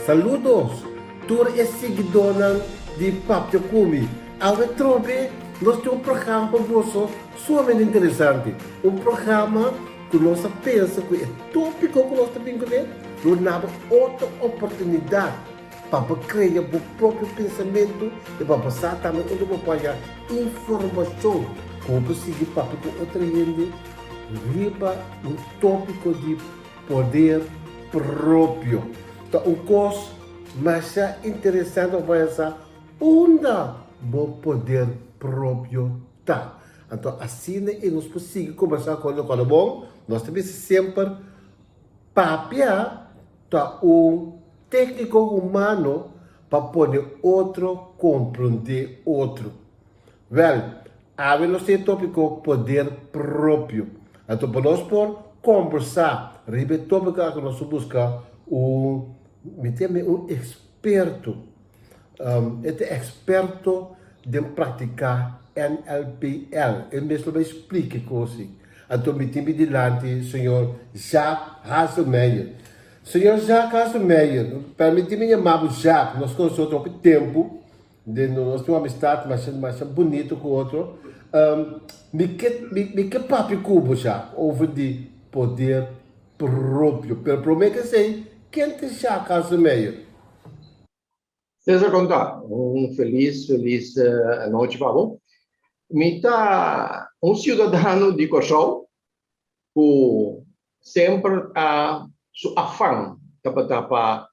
Saludos tur e siguidónan di Papia Ku Mi. Awe trobe nos tin un programa pa boso sumamente interesante. Un programa ku nos a pensa ku e tópiko ku nos ta bin kuné lo naba otro oportunidat pa bo krea bo propio pensamentu i pa bo sa tambe unda bo por haña informashon ku bo por sigui papia ku otro hende riba un tópiko di Poder propio. Ta un kos masha interesante pa pensa unda bo poder propio ta. Anto asina i nos por sigui kombersá ku otro kòrda bon, nos ta bisa semper papia ta un tékniko humano pa pone otro komprondé otro. Wèl, awe nos tin e tópiko poder propio. Anto pa nos por kombersá riba e tópiko aki nos a buska un, mi ta yam'é un eksperto. E ta eksperto den praktiká NLPL. E mes lo bai splika e kos ei. Anto mi tin mi dilanti señor Jacques Hazelmeijer. Señor Jacques Hazelmeijer, permití mi yama bo Jacques, nos konosé otro hopi tempu. Den nos tin un amistad masha masha bunito cu otro. Mi ke mi ke papia cu bo Sjaak over di poder propio. Pero prome ke esey, ken ta Sjaak Hazemeyer? Cesar con ta? Un felis felis anochi pa bo. Mi ta un ciudadano di Kòrsou ku semper a su afan tabata pa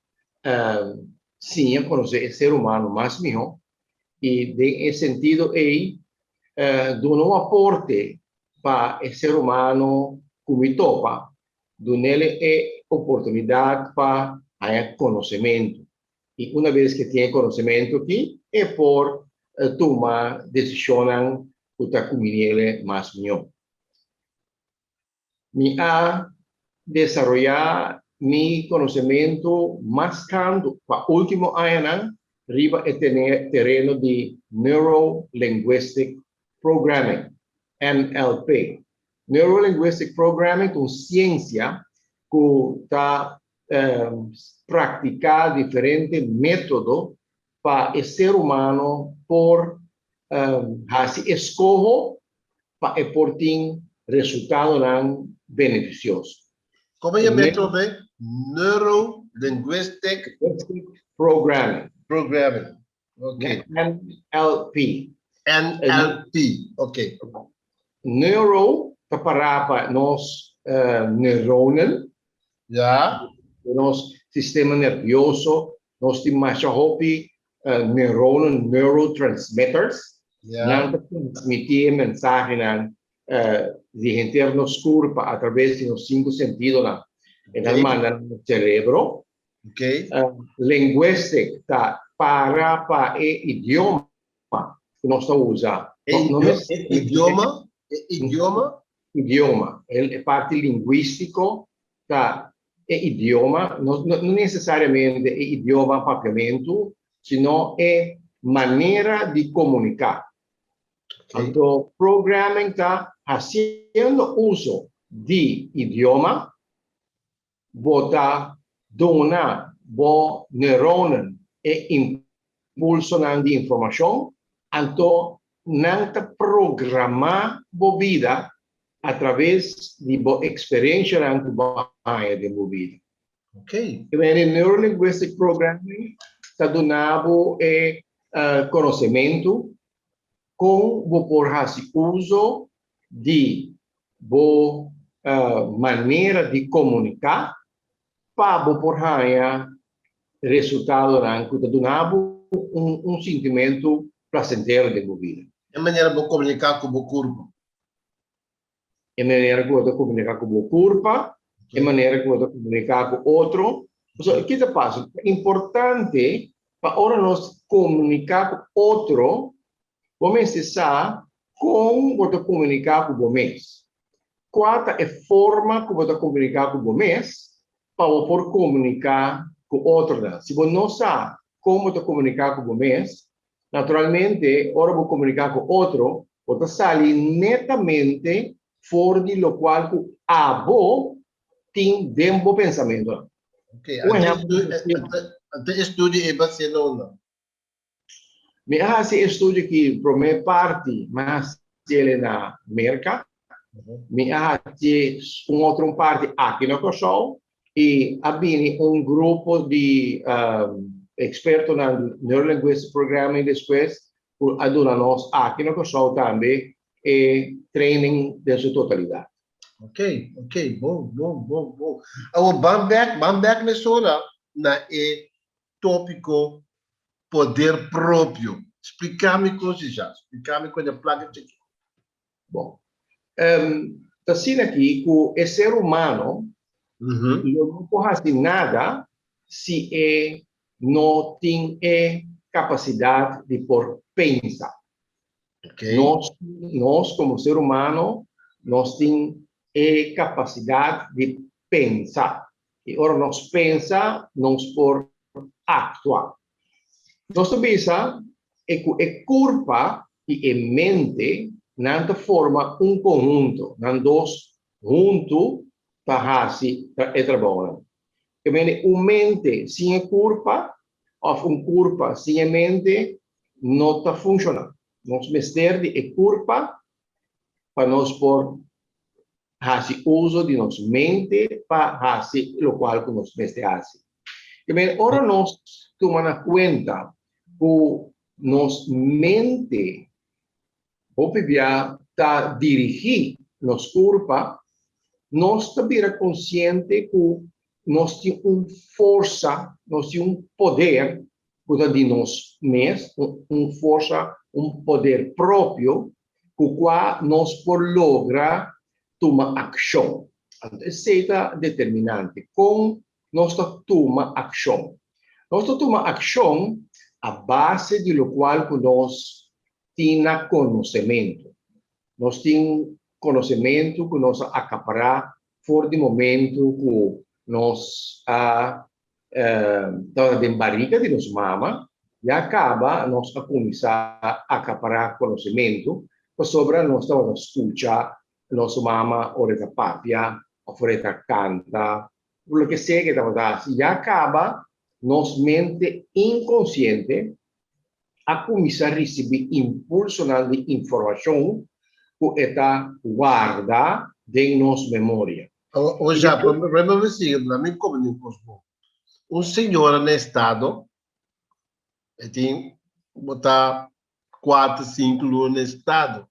siña konosé e ser humano mas mihó i den e sentido ei duna un aporte pa e ser humano ku mi topa, dun'el e oportunidat pa haña konosementu. I una bes ku e tin e konosementu aki e por tuma desishonnan ku ta kuminiel mas mihó. Mi a desaroyá mi konosementu mas tantu pa último añanan riba e tereno di Neuro-Linguistic Programming, NLP. Neuro-Linguistic Programming ta un siensia ku ta praktiká diferente método pa e ser humano por hasi eskoho pa e por tin resultadonan benefisioso. Como e yama e trobe? Neuro Linguistic Programming. Programming. Ok. NLP. NLP, ok. Neuro ta para pa nos neuronen. Ja. Nos sistema nervioso. Nos tin masha hopi neuronen, neurotransmitters. Nan ta transmití e mensahenan di henter nos kurpa atraves di nos sinku sentidonan. E nan manda na nos serebro. Linguistic ta para pa e idioma ku nos ta usa. E idioma? E idioma? Idioma. E parti linguístiko ta e idioma, no nesesariamente e idioma papiamentu, sino e manera di komuniká. Anto programming ta hasiendo uso di idioma, bo ta duna bo neuronen e impulsonan di informashon, anto nan ta programá bo bida a traves di bo eksperenshanan ku bo a haña den bo bida. Ok. E manera di Neurolinguistic Programming ta duna bo e konosementu kon bo por hasi uso di bo manera di komuniká pa bo por haña resultadonan ku ta duna bo un sintimentu plasentero den bo bida. E manera bo komuniká ku bo kurpa. E manera ku bo ta komuniká ku bo kurpa, e manera ku bo ta komuniká ku otro. Pasobra ki ta pasa? Ta importante pa ora nos komuniká ku otro, bo mester sa kon bo ta komuniká ku bo mes. Kua ta e forma ku bo ta komuniká ku bo mes pa bo por komuniká ku otronan? Si bo no sa kon bo ta komuniká ku bo mes, Naturalmente, ora bo komuniká ku otro, bo ta sali netamente for di lokual ku abo tin den bo pensamentonan. Ok, Un ehèmpel, anto, Anto e studio ei basé na unda? Mi a hasi e studio aki promé parti mi a hasi el na Merka. Mi a hasi un otro un parti aki na Kòrsou i a bini un grupo di ekspertonan di Neurolinguistic Programming despues ku a duna nos aki na Kòrsou tambe e training den su totalidat. Ok, ok, bon, bon, bon, bon. Awor ban bek, ban bek mesora na e tópiko poder propio. Splika mi kos di ja, splika mi kon e plaka chikí. Bon, ta asina aki ku e ser humano lo no por hasi nada si e no tin e kapasidat di por pensa. Nos, nos komo ser humano, nos tin e kapasidat di pensa. I ora nos pensa, nos por aktua. Nos ta bisa e ku e kurpa i e mente nan ta forma un konhunto, nan dos huntu ta hasi e trabounan. Ke mende un mente sin e kurpa òf un kurpa sin e mente no ta funshoná. Nos mester di e kurpa pa nos por hasi uso di nos mente pa hasi lokual ku nos mester hasi. Ke men ora nos tuma na kuenta ku nos mente hopi bia ta dirigí nos kurpa, nos ta bira konsiente ku nos tin un forsa, nos tin un poder ku ta di nos mes, un forsa, un poder propio ku kua nos por logra tuma akshon. Anto esei ta determinante, kon nos ta tuma akshon. Nos ta tuma akshon a base di lokual ku nos tin na konosementu. Nos tin konosementu ku nos a akapará for di momentu ku nos a tabata den barika di nos mama, ya kaba nos a kuminsá akapará konosementu pasobra nos tabata skucha nos mama ora e ta papia òf ora e ta kanta, loke sea ku e tabata hasi. Ya kaba nos mente inkonsiente a kuminsá risibí impulsonan di informashon ku e ta warda den nos memoria. O ja, prome mi sigui, la mi come un cos bon. Un señora na estado, e tin bota cuatro, cinco luna na estado.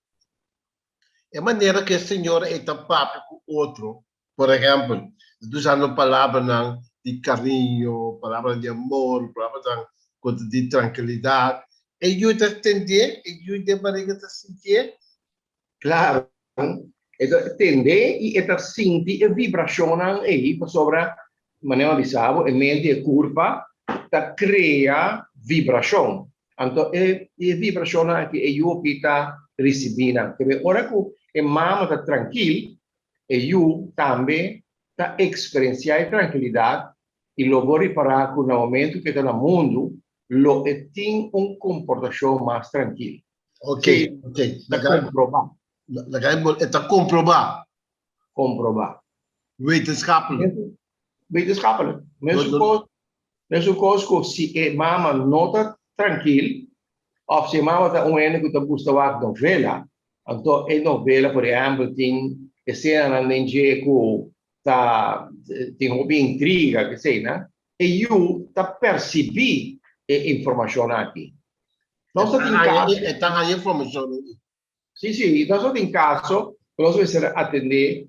E manera cu e señora ei ta papia cu otro, por ehempel, e ta usando palabranan di cariño, palabranan di amor, palabranan cu ta di trankilidad, e yu ta tendé, e yu den barriga ta sintié. Claro, e ta tende i e ta sinti e vibrashonnan ei pasobra, manera mi a bisa bo, e mente i e kurpa ta krea vibrashon. Anto e e vibrashonnan aki e yu aki ta risibí nan. Kebe ora ku e mama ta trankil, e yu tambe ta eksperensiá e trankilidat i lo bo ripará ku na momentu ku e ta na mundu lo e tin un komportashon mas trankil. Ok, Sí, ok. ta Laga, komprobá. laga e e ta komprobá. Komprobá. Wetenschappelijk. Wetenschappelijk. Mesun No, no. kos, mesun kos ku si e mama no ta trankil, òf si e mama ta un hende ku ta gusta wak novela, anto e novela, por ehèmpel, tin esenanan den dje ku ta tin hopi intriga, keseinan, e yu ta persibí e informashon aki. Nos ta tin kaso. E ta haña informashon ei. Sí, sí, nos ta tin kaso ku nos mester atendé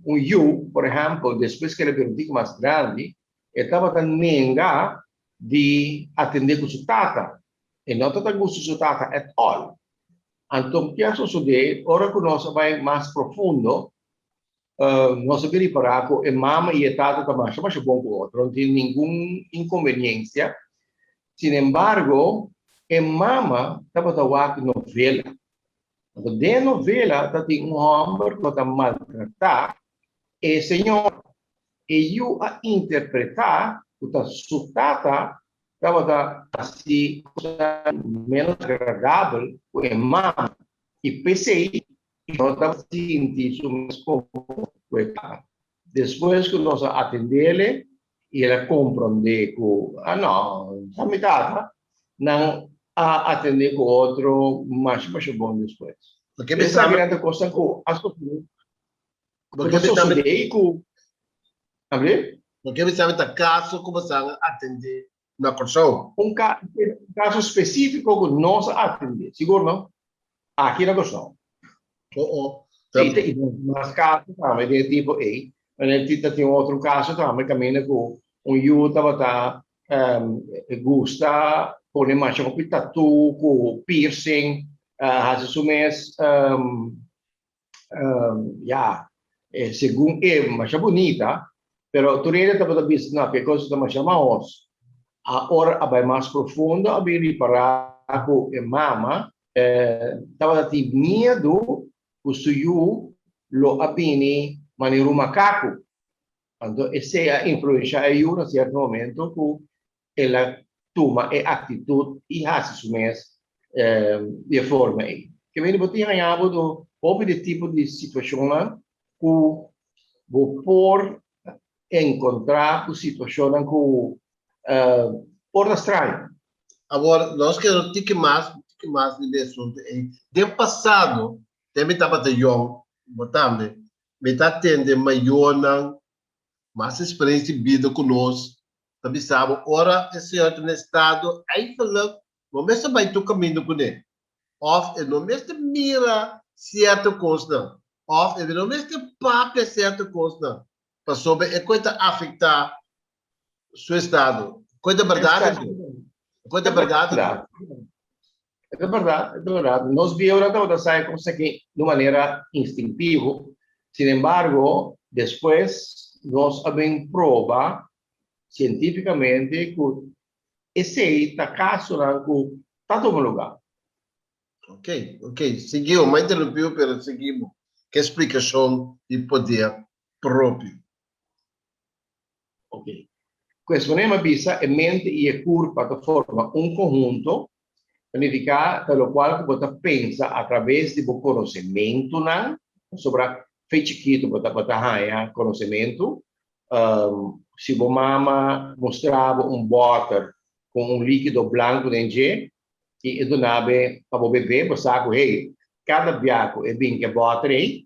un yu, por ehèmpel, despues ku el a bira un tiki mas grandi, e tabata nenga di atendé ku su tata. E no tabata gusta su tata at all. Anto, ke a sosodé? Ora ku nos a bai mas profundo, Nos a bira ripará ku e mama i e tata ta masha masha bon ku otro, no tin ningun inkonveniensia. Sin embargo, e mama tabata wak novela. Anto den e novela ta tin un hòmber ku ta maltratá e señora. E yu a interpretá ku ta su tata tabata hasi kosnan ménos agradabel ku e mama i p'esei no ta sinti su mes komo ku e tata. Despues ku nos a atendele, I el a komprondé ku, ah no, ta mi tata. Nan a atendé ku otro masha masha bon despues. Bo ke bisa Esaki nan ta kosnan ku a sosodé, Bo ku ke ta bisa mi sosodé i ku, a ver? Bo ke bisa mi ta kaso ku boso a atendé na Kòrsou? Un kaso spesífiko ku nos a atendé, sigur no? Aki na Kòrsou. Oh oh. Sí, ta i mas kaso tambe di e tipo ei. Wanneer ti ta tin otro kaso tambe kaminda ku un yu tabata gusta pone masha hopi tatú ku piercing, hasi su mes ya, segun e masha bunita, pero tur hende tabata bisa no, ke kos ta masha mahos. A ora a bai mas profundo a bin ripará ku e mama tabata tin miedu ku su yu lo a bini manera un makaku. Anto esei a influenshá e yu na sierto momento ku el a tuma e aktitut i hasi su mes di e forma ei. Ke mende bo tin haña bo do hopi di tipo di situashonnan ku bo por enkontrá ku situashonnan ku por ta straño. Awor, nos keda un tiki mas, un tiki mas riba e asuntu ei. Den pasado, den mi tabata yòn, bo tambe, mi ta tende mayornan mas experiencia di bida cu nos ta bisa bo ora e señor ta na estado eigenlijk no mester bay tur caminda cune of e no mester mira cierto cosnan of e no mester papia cierto cosnan pasobra e coe ta afecta su estado. Coe ta berdad anto? Coe ta berdad anto? E ta berdad, e ta berdad. Nos bieunan tabata sa e cos aki di un manera instintivo. Sin embargo, despues nos a bin proba cientificamente cu esey ta casonan cu ta tuma lugar. Ok, ok. Siguiu, m'a interrumpiu pero siguimu cu e splicacion di poder propio. Ok. Ku es manera mi a bisa e mente i e kurpa ta forma un konhunto, ta nifiká ta lokual ku bo ta pensa atraves di bo konosementunan, pasobra fe chikitu bo ta bo ta haña konosementu. Si bo mama mustra bo un bòter ku un líkido blanku den dje i e duna be pa bo bebe, bo sa ku hey, kada bia ku e bin ku e bòter ei,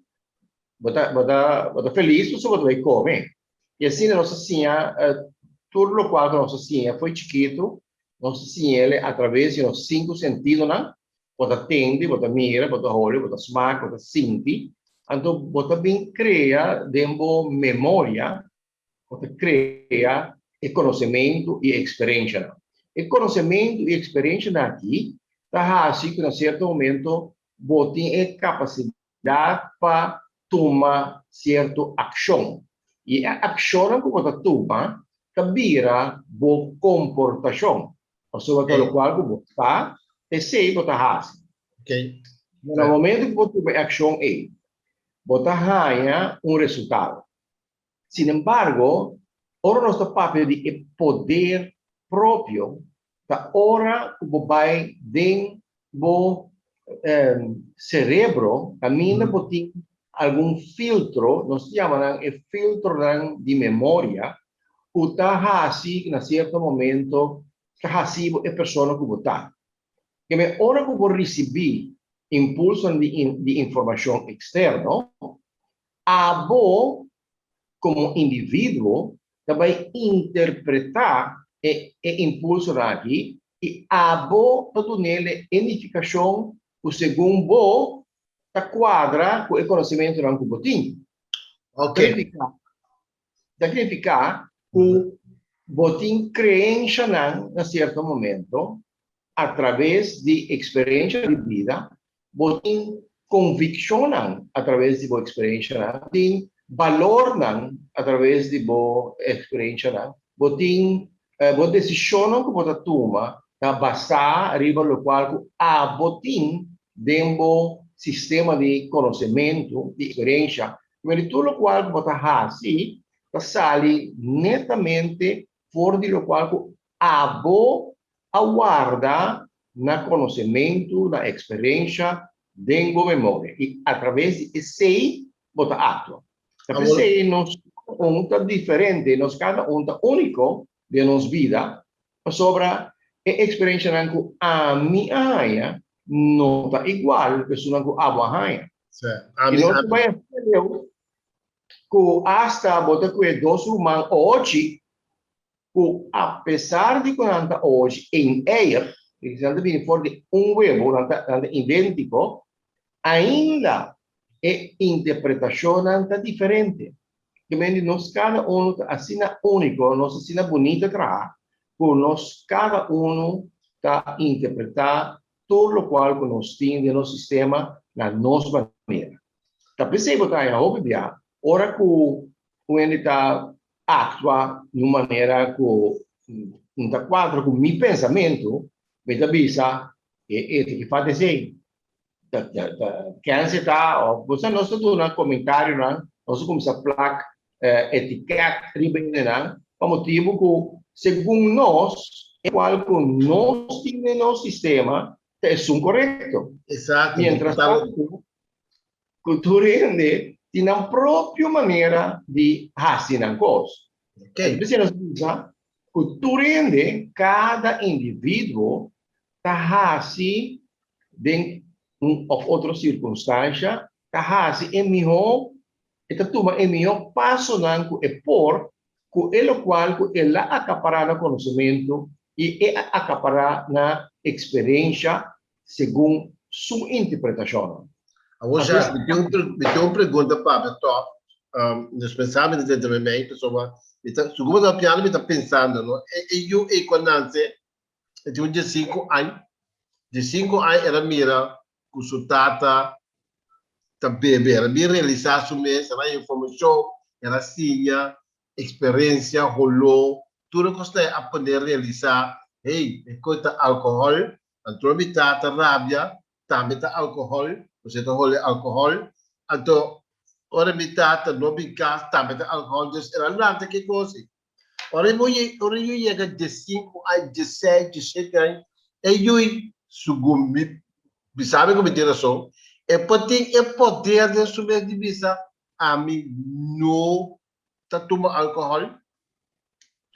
Bo ta, bo ta, bo ta felis pasobra bo ta bai kome. I asina nos a siña tur lokual ku nos a siña fo'i chikitu, nos a siñ'el atraves di nos sinku sentidonan, bo ta tende, bo ta mira, bo ta holi, bo ta smak, bo ta sinti. Anto bo ta bin krea den bo memoria, bo ta krea e konosementu i e eksperenshanan. E konosementu i eksperenshanan aki ta hasi ku na sierto momento bo tin e kapasidat Da pa tuma sierto akshon. I e akshonnan ku bo ta tuma ta bira bo komportashon. Pasobra ta lokual ku bo sa, esei bo ta hasi. Na momento ku bo tuma e akshon ei, bo ta haña un resultado. Sinembargo, ora nos ta papia di e poder propio, ta ora ku bo bai den bo serebro kaminda bo tin algun filtro, nos ta yama nan e filtronan di memoria, ku ta hasi na sierto momento ta hasi bo e persona ku bo ta. Keme ora ku bo risibí impulsonan di informashon eksterno, Abo komo individuo ta bai interpretá e e impulsonan aki i abo ta dun'el e nifikashon ku segun bo ta kuadra ku e konosementunan ku bo tin. Ta nifiká ku bo tin kreenshanan na sierto momento atraves di eksperensha di bida, bo tin konvikshonnan atraves di bo eksperenshanan, bo tin balornan atraves di bo eksperenshanan, bo tin bo desishonnan ku bo ta tuma ta basá riba lokual ku abo tin den bo sistema di konosementu, di eksperensha. Di tur lokual ku bo ta hasi ta sali netamente for di lokual ku abo a warda na konosementu, na eksperensha den bo memoria i atraves di esei bo ta aktua. Ta p'esei nos un ta diferente, nos kada un ta úniko den nos bida, pasobra e eksperensianan ku ami a haña no ta igual ku esunnan ku abo a haña. I nos ta bai asina leu ku asta bo ta kue dos ruman ochi ku apesar di ku nan ta ochi ein eier, nan ta bini for di un webu, nan ta nan ta idéntiko, ainda e interpretashonnan ta diferente. Ke men di nos kada unu ta asina úniko, nos asina bunita traha, ku nos kada unu ta interpretá tur lokual ku nos tin den nos sistema na nos manera. Ta p'esei bo ta haña hopi bia ora ku un hende ta aktua di un manera ku no ta kuadra ku mi pensamentu, mi ta bisa e e ta ki falta esei. Ta ta ta kense ta òf bo sa nos ta duna komentarionan, nos ta kuminsá plak etikèt riba hendenan pa motibu ku segun nos e kual ku nos tin den nos sistema ta esun korekto. Exacto. Mientras tantu ku tur hende tin nan propio manera di hasi nan kos. Okay. P'esei nos bisa ku tur hende, kada individuo ta hasi den un òf otro sirkunstansha, ta hasi e mihó, e ta tuma e mihó pasonan ku e por ku e lokual ku el a akapará na konosementu i e a akapará na eksperensha segun su interpretashonnan. Awor Jacques, mi tin un mi tin un pregunta pa bo tòg. Nos pensa mi ta dentro mi mente pasobra mi ta segun bo ta papiando mi ta pensando no e e yu ei ku a nanse e tin un diesinku aña diesinku aña el a mira ku su tata ta bebe el a bin realisá su mes el a haña informashon el a siña eksperensia holó tur e kosnan a pone realisá hey e kos ta alkohòl Anto mi tata rabia tambe ta alcohol, pasobra e ta hole alcohol. Anto ora mi tata no bin cas tambe ta alcohol. Dus el a lanta ki cos ei. Ora bo ye ora yu yega diesinku aña, dieseis, diesshete aña, e yui segun mi bisa mi ku mi tin rason, e por tin e poder den su mes di bisa ami no ta tuma alcohol.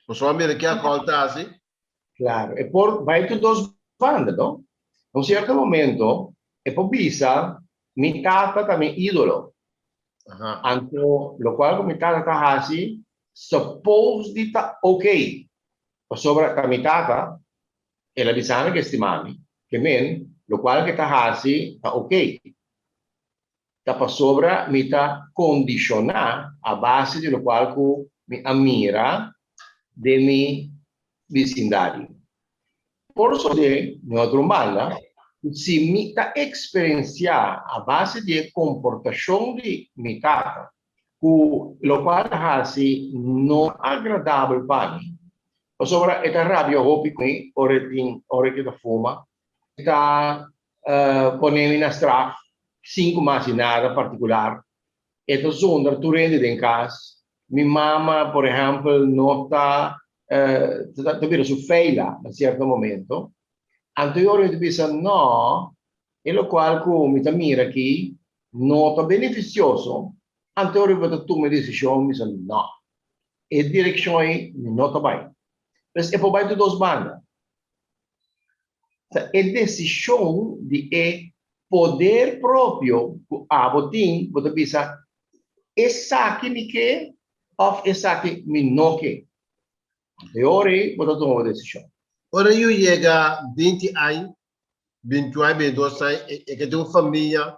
Pasobra mira ki alcohol ta hasi. Claro, e por bai tur dos banda, no? Na un cierto momento e por bisa, mi tata ta mi idolo. Anto locual cu mi tata ta haci suppose di ta ok, pasobra ta mi tata, el a bisa mi cu e stima mi, ke men locual cu e ta haci ta ok. Ta pasobra mi ta kondishoná a base di lokual ku mi a mira den mi bisindario. Por sosodé, den otro un banda, ku si mi ta eksperensiá a base di e komportashon di mi tata ku lokual ta hasi no ta agradabel pa mi, pasobra e ta rabia hopi ku mi ora e tin ora ke ta fuma, e ta pone mi na straf sin ku masi nada partikular. E ta zondra tur hende den kas. Mi mama, por ehèmpel, no ta ta bira su feila na sierto momento. Anto e ora mi ta bisa, no, e lokual ku mi ta mira aki no ta benefisioso. Anto e ora mi ta tuma e desishon, mi bisa, no, e direkshon ei mi no ta bai. Pues e por bai tur dos banda. Ta e desishon di e poder propio ku abo tin, bo ta bisa, Esaki mi ke òf esaki mi no ke. E ora ei bo ta tuma bo desishon. Ora yu yega binti aña, bintiun aña, bintidos aña, e ke tin un famia,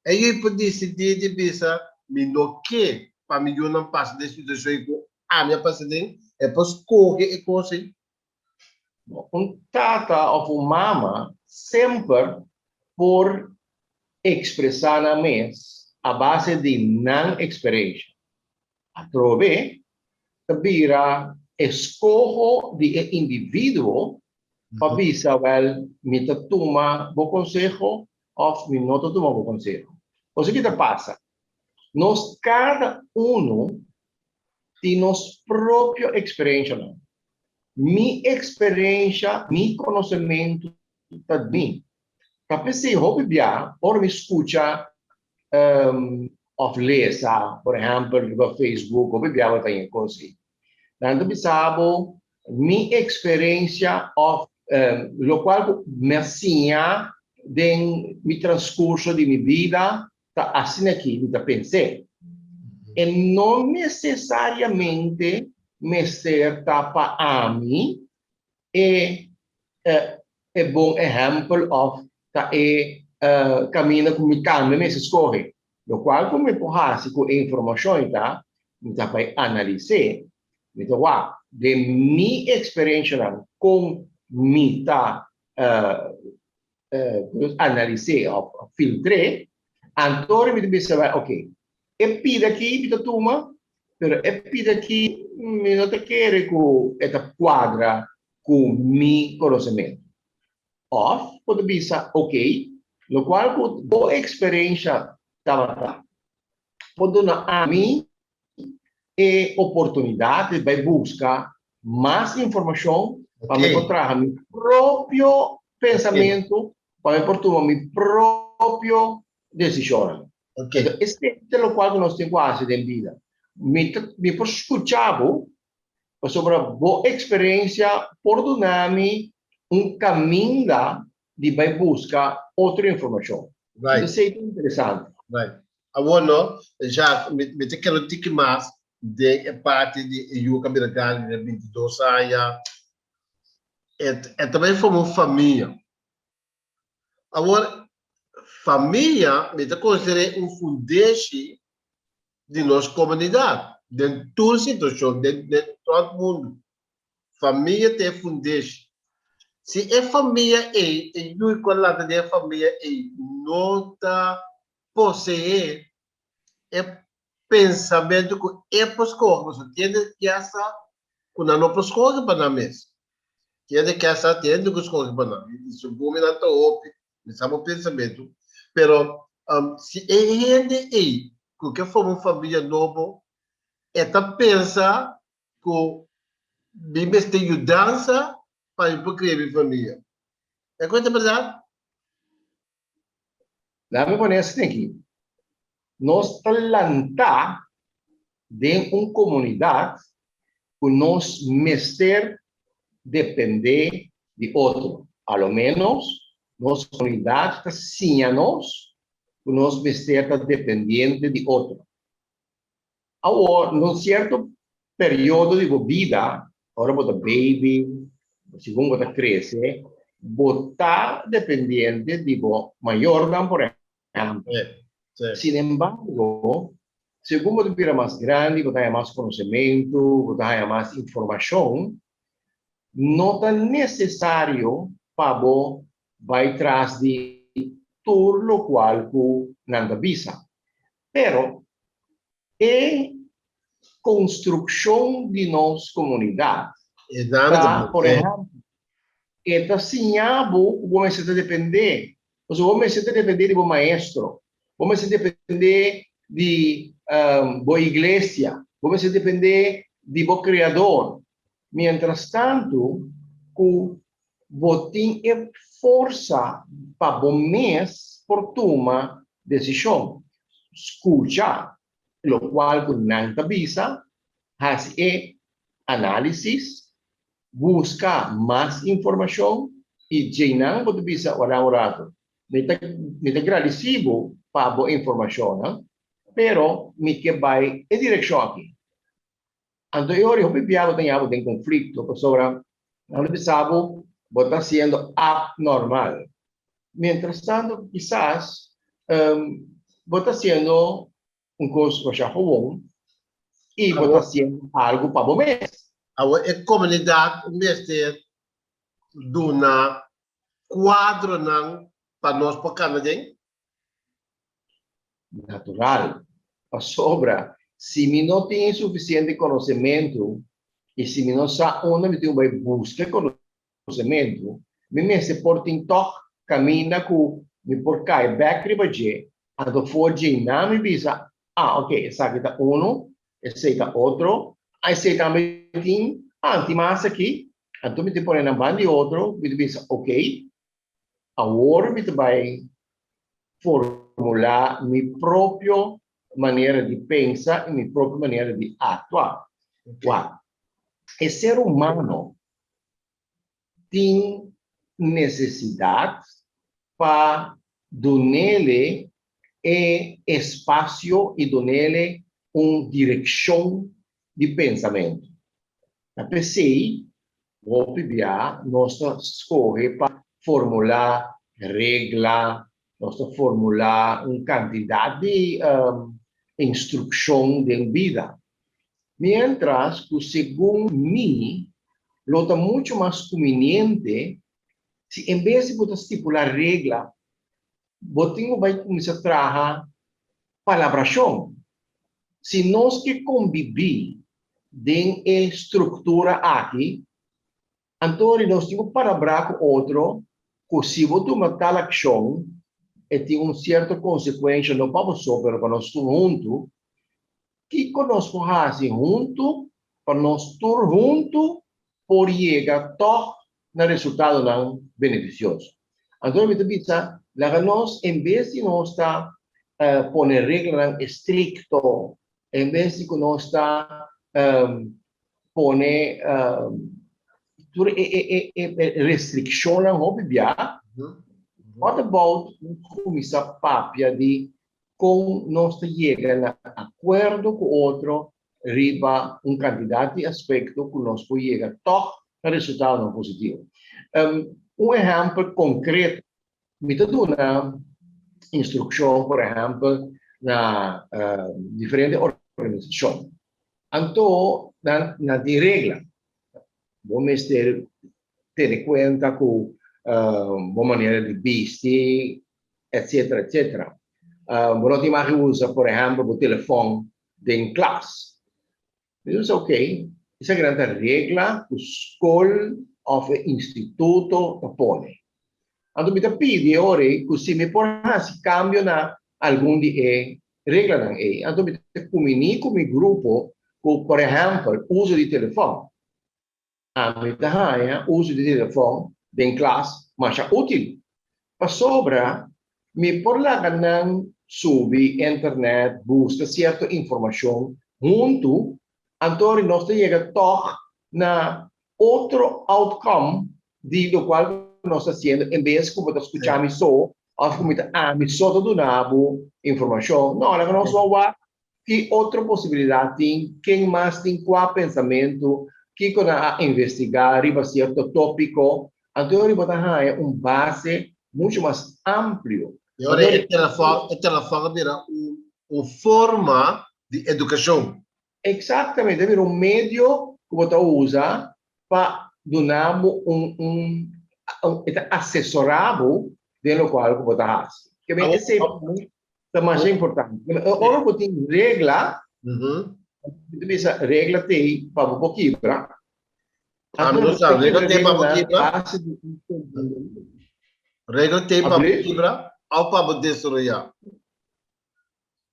e yu por disidí di bisa, Mi no ke pa mi yunan pasa den situashon ei ku ami a pasa den, e por skohe e kos ei. Un tata of un mama semper por expresa nan mes a base di nan experencia. Atrobe ta bira escoho di e individuo pa bisa wel mi ta tuma bo conseho of mi no ta tuma bo conseho. Pasobra ki ta pasa? Nos cada uno tin nos propio experiencianan. Mi experiencia, mi conocemento ta di mi. Ta p'esei hopi bia ora mi scucha òf lesa, por ehèmpel riba Facebook, hopi bia bo ta haña kos ei. Nan ta bisa bo mi eksperensia òf lokual ku mi a siña den mi transkurso di mi bida ta asina ki mi ta pens'é. E no nesesariamente mester ta pa ami e e bon ehèmpel òf ta e kaminda ku mi tambe mester skohe. Lokual ku mi por hasi ku e informashon ei ta, mi ta bai analis'é, mi ta wak den mi eksperenshanan kon mi ta analis'é òf filtr'é, anto mi ta bisa bai, oke, e pida aki mi ta tuma, pero e pida aki mi no ta kere ku e ta kuadra ku mi konosementu. Òf bo ta bisa, oke, lokual ku bo eksperensha tabata por duna ami e oportunidat di bai buska mas informashon pa mi por traha mi propio pensamentu, pa mi por tuma mi propio desishonnan. Enton esei ta lokual ku nos tin ku hasi den bida. Mi ta mi por skucha bo pasobra bo eksperensia por duna mi un kaminda di bai buska otro informashon. Enton esei ta interesante. Awor no, Jacques, mi, mi ta kere un tiki mas den e parti di e yu ka bira grandi den 22 aña. E, e ta bai forma un famia. Awor, famia mi ta konsider'é un fundeshi di nos komunidat den tur situashon, den, den rònt mundu. Famia ta e fundeshi. Si e famia ei, e yu ku a lanta den e famia ei no ta poseé e pensamentu ku e por skohe, pasobra tin hende ke a sa ku nan no por skohe pa nan mes. Tin hende ke a sa tin hende ku skohe pa nan. I segun mi nan ta hopi, mi sa bo pensamentu, pero si e hende ei ku ke forma un famia nobo, e ta pensa ku mi mester yudansa pa mi por kria mi famia. E ku ta bèrdat? Laat mi pone asina aki, nos ta lantá den un komunidat ku nos mester dependé di otro. A lo ménos nos komunidat ta siña nos ku nos mester ta dependiente di otro. Awor, na un sierto periodo di bo bida, ora bo ta baby, segun bo ta krese, bo ta dependiente di bo mayornan, por ehèmpel. Sin embargo, segun bo ta bira mas grandi, bo ta haña mas konosementu, bo ta haña mas informashon, no ta nesesario pa bo bai tras di tur lokual ku nan ta bisa. Pero e konstrukshon di nos komunidat ta, por ehèmpel, e ta siña bo ku bo mester ta dependé. Pasobra bo mester ta dependé di bo maestro, bo mester dependé di bo iglesia, bo mester dependé di bo Kreador. Mientrastantu ku bo tin e forsa pa bo mes por tuma desishon. Skucha lokual ku nan ta bisa, hasi e análisis, buska mas informashon i djeinan bo ta bisa ora un ratu. Mi ta mi ta gradisí bo pa bo informashonnan, pero mi ke bai e direkshon aki. Anto e ora hopi bia bo ta ña bo den konflikto pasobra nan lo bisa bo bo ta hasiendo abnormal. Mientras tanto kisas bo ta hasiendo un kos masha gewoon i bo ta hasiendo algu pa bo mes. Awor e komunidat mester duna kuadronan pa nos por kanda den? Natural, pasobra si mi no tin sufisiente konosementu i si mi no sa unda mi tin ku bai buska e konosementu, mi mester por tin tòg kaminda ku mi por kai bèk riba dje, anto for dje nan mi bisa, ah oke, esaki ta unu, esei ta otro, ah esei tambe tin, ah tin mas aki, anto mi tin pone nan banda di otro, mi ta bisa oke, Awor mi ta bai formulá mi propio manera di pensa i mi propio manera di aktua. Wak, e ser humano tin nesesidat pa dunele e espasio i dunele un direkshon di pensamentu. Ta p'esei hopi bia nos ta skohe pa formulá regla, nos ta formulá un kantidat di instrukshon den bida. Miéntras ku segun mi lo ta muchu mas kuminiente si en bes di bo ta stipulá regla, bo tin ku bai kuminsá traha palabrashon. Si nos ke kombibí den e struktura aki, anto ri nos tin ku palabrá ku otro ku si bo tuma tal akshon e tin un sierto konsekuensha no pa bo so pero pa nos tur huntu. Kiko nos por hasi huntu pa nos tur huntu por yega tòg na resultadonan benefisioso? Anto mi ta bisa, laga nos en bes di nos ta pone reglanan estrikto, en bes di ku nos ta pone tur e restrikshonnan hopi bia, what about nos kuminsá papia di kon nos ta yega na akuerdo ku otro riba un kantidat di aspekto ku nos por yega tòg na resultadonan positivo. Un ehèmpel konkreto, mi ta duna instrukshon por ehèmpel na diferente organisashon. Anto nan nan tin regla. Bo mester tene kuenta ku bo manera di bisti, etcetera, etcetera. Bo no tin mag usa, por ehèmpel, bo telefòn den klas. Mi ta bisa, ok, esaki nan ta regla ku skol òf e instituto ta pone. Anto mi ta pidi e ora ei ku si mi por hasi kambio na algun di e reglanan ei. Anto mi ta kuminí ku mi grupo ku, por ehèmpel, uso di telefòn. Ami ta haña uso di telefòn den klas masha útil, pasobra mi por laga nan subi internet buska sierto informashon huntu, anto nos ta yega tòg na otro outcome di lokual ku nos ta hasiendo en bes ku bo ta skucha mi so òf ku mi ta ami so ta duna bo informashon. No, laga nos wou wak ki otro posibilidat tin, ken mas tin kua pensamentu, kiko nan a investigá riba sierto tópiko, anto riba ta haña un base muchu mas amplio. E ora e telefòn, e telefòn a bira un un forma di edukashon. Exactamente, a bira un medio ku bo ta usa pa duna bo un un e ta asesorá bo den lokual ku bo ta hasi. Ke men esei pa mi ta masha importante. Ora bo tin regla, mi ta bisa regla t'ei pa bo por kibra. Ami no sa, regla t'ei pa bo kibra? Regla t'ei pa bo kibra òf pa bo desaroyá?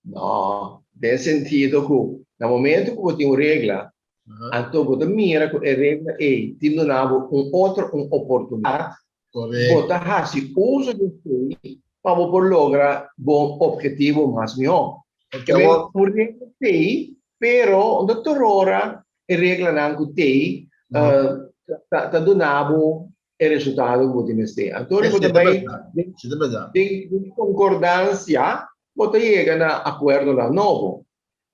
No, den sentido ku na momento ku bo tin un regla, anto bo ta mira ku e regla ei tin duna bo un otro un oportunidat, bo ta hasi uso di esei pa bo por logra bo obhetivo mas mihó. Un regla t'ei, pero no tur ora e reglanan ku t'ei ta duna bo e resultado ku bo tin mester. Anto bo ta bai den konkordansia, bo ta yega na akuerdonan nobo.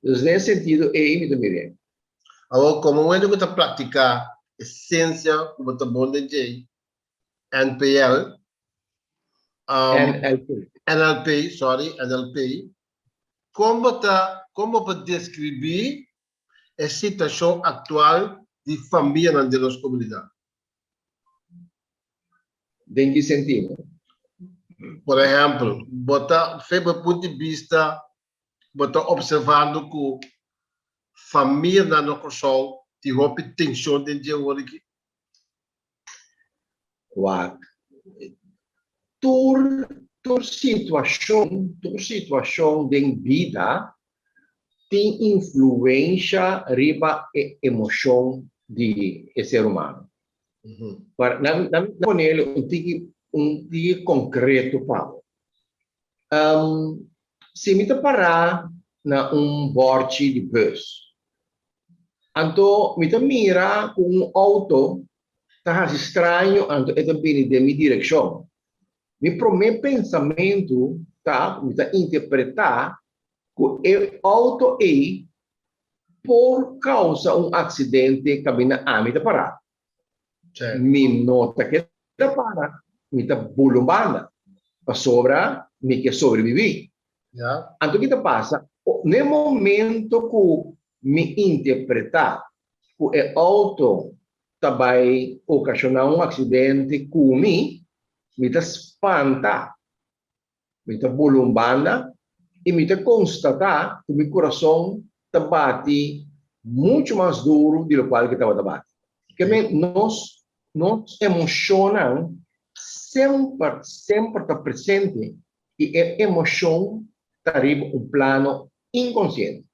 Dus den e sentido ei mi ta mir'é. Awor, komo un hende ku ta praktiká e siensia ku bo ta bon den djei, NPL, NLP. NLP, sorry, NLP, kon bo ta, kon bo por deskribí e situashon aktual di famianan den nos komunidat? Den ki sentido? Por ehempel, bo ta, fe bo punto di bista, bo ta observando ku famianan na Kòrsou tin hopi tenshon den dje awor aki? Wak, tur tur situashon, tur situashon den bida tin influensha riba e emoshon di e ser humano. Pero nan nan ponele un tiki un tiki konkreto pa bo. Si mi ta pará. na un bòrchi di bùs. Anto mi ta mira ku un outo ta hasi straño anto e ta bini den mi direkshon. Mi promé pensamentu ta ku mi ta interpretá ku e outo ei por kousa un aksidente kaminda ami ta pará. Mi no ta keda para, mi ta bula un banda, pasobra mi ke sobrebibí. Anto ki ta pasa? N'e momento ku mi interpretá ku e outo ta bai okashoná un aksidente ku mi, mi ta spanta. Mi ta bula un banda i mi ta konstatá ku mi kurason ta bati muchu mas duru di lokual ku e tabata bati. Ke men nos nos emoshonnan semper semper ta presente i e emoshon ta riba un plano inkonsiente.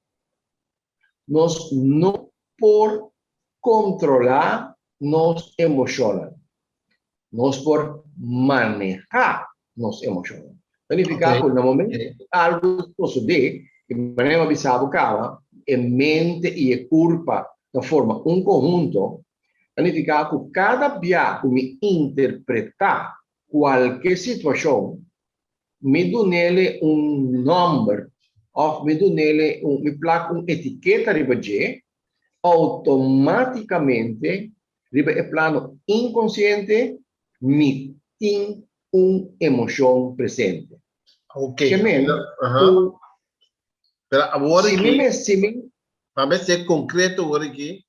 Nos no por kontrolá nos emoshonnan. Nos por manehá nos emoshonnan. Ta nifiká ku na momento ku algu sosodé, di manera mi a bisa bo kaba, e mente i e kurpa ta forma un konhunto, ta nifiká ku kada bia ku mi interpretá kualke situashon, Mi dunele un nòmber òf mi dunele un, mi plak un etiketa riba dje, outomátikamente riba e plano inkonsiente mi tin un emoshon presente. Ok. Ke men Aha. ku Pero awor si mi aki, mes, si mi. Pa mi ser konkreto awor aki,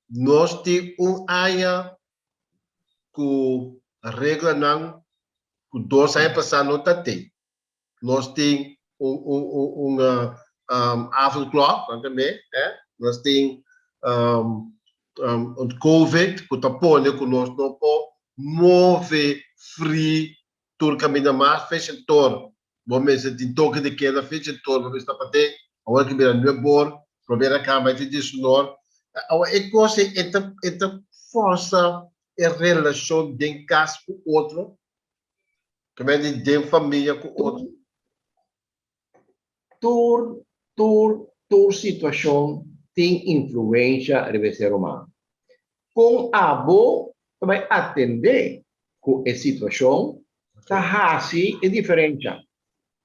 nos tin un aña ku reglanan ku dos aña pasá no ta tin. Nos tin un un un un avondklok nan ta me, eh? Nos tin un covid ku ta pone ku nos no por move free tur kaminda mas fecha tor bo mester tin toke di keda fecha tor bo mester ta paden awor ki bira nueb or promé na kamba e ta diesunor awor e kos ei e ta e ta forsa e relashon den kas ku otro tambe di den famia ku otro. Tur tur tur situashon tin influensha riba e ser humano. Kon abo ta bai atendé ku e situashon ta hasi e diferensha.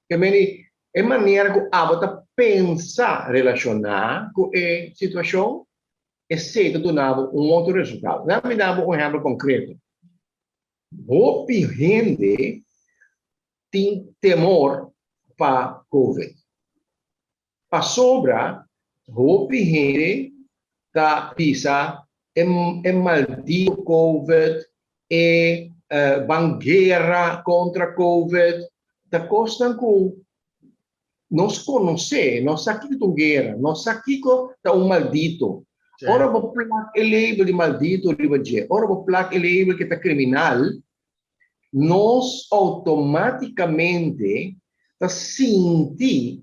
Ke meni e manera ku abo ta pensa relashoná ku e situashon, esei ta duna bo un otro resultado. Laga mi da bo un ehèmpel konkreto. Hopi hende tin temor pa covid. Pasobra hopi hende ta bisa e e maldito covid, e ban guera kontra covid, ta kosnan ku nos konosé, nos sa kiko ta un guera, nos sa kiko ta un maldito. Ora bo plak e label di maldito riba dje, ora bo plak e label ke ta kriminal, nos outomátikamente ta sinti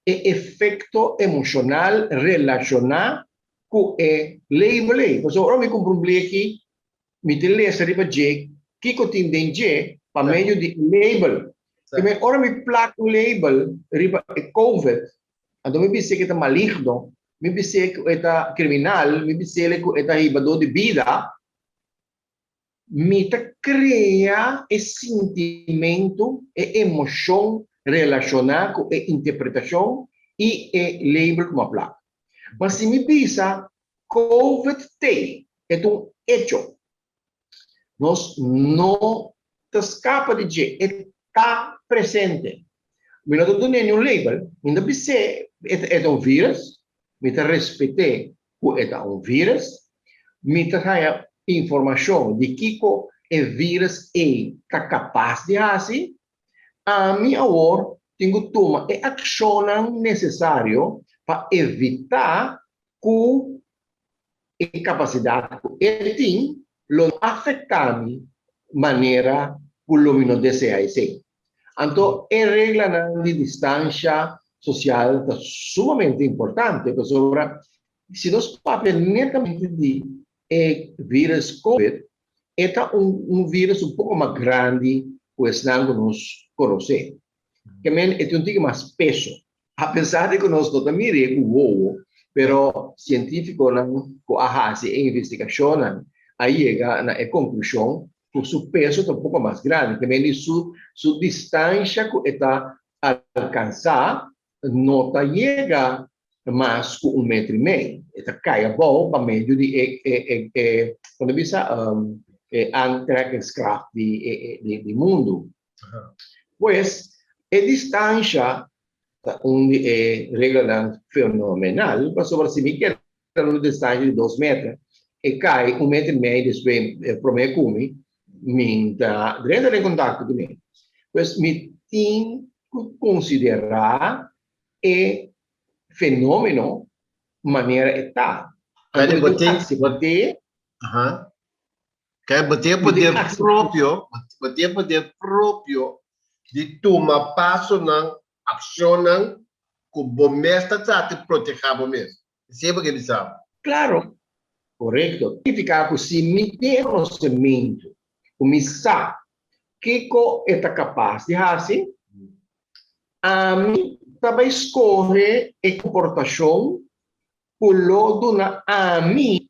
e efekto emoshonal relashoná ku e label ei. Pasobra ora mi kumpra un bleki, mi ta lesa riba dje kiko tin den dje pa medio di e label. Primer, ora mi plak un label riba e covid, anto mi bis'é ku e ta maligno, mi bis'é ku e ta kriminal, mi bis'é ku e ta hibadó di bida, Mi ta krea e sintimentu, e emoshon relashoná ku e interpretashon i e label ku mi a plak. Ma si mi bisa Covid t'ei, e ta un echo. Nos no ta skapa di dje, e ta presente. Mi no ta dun'é niun label, mi no ta bis'é e ta un vírus, mi ta respet'é ku e ta un vírus, mi ta haña informashon di kiko e vírus ei ta kapas di hasi, ami awor tin ku tuma e akshonnan nesesario pa evitá ku e kapasidat ku e tin lo no afektá mi manera ku lo mi no deseá esei. Anto e reglanan di distansha sosial ta sumamente importante pasobra si nos papia netamente di e virus covid, e ta un un virus un poko mas grandi ku esnan ku nos konosé. Ke men e tin un tiki mas peso. Apesar di ku nos no ta mir'é ku wowo, pero sientífikonan ku a hasi e investigashonnan a yega na e konklushon ku su peso ta un poko mas grandi, te mende su su distansha ku e ta alkansá no ta yega mas ku un metro i mei. E ta kai abou pa medio di e e e e kon ta bisa e aantrekkingskracht di e e di mundu. Pues e distansha ta un di e reglanan fenomenal pasobra si mi keda na un distansha di dos meter e kai un meter i mei despues prome ku mi, mi ta drenta den kontakto kuné. Pues mi tin ku konsiderá e fenomeno manera e ta. Anto mi tin aksept'é. Kaya bo tin e poder propio, bo tin e poder propio di tuma pasonan, akshonnan ku bo mes ta trata di protehá bo mes. Esei bo ke bisa bo? Klaro, korekto. Signifiká ku si mi tin e konosementu ku mi sa kiko e ta kapas di hasi, ami ta bai skohe e komportashon ku lo duna ami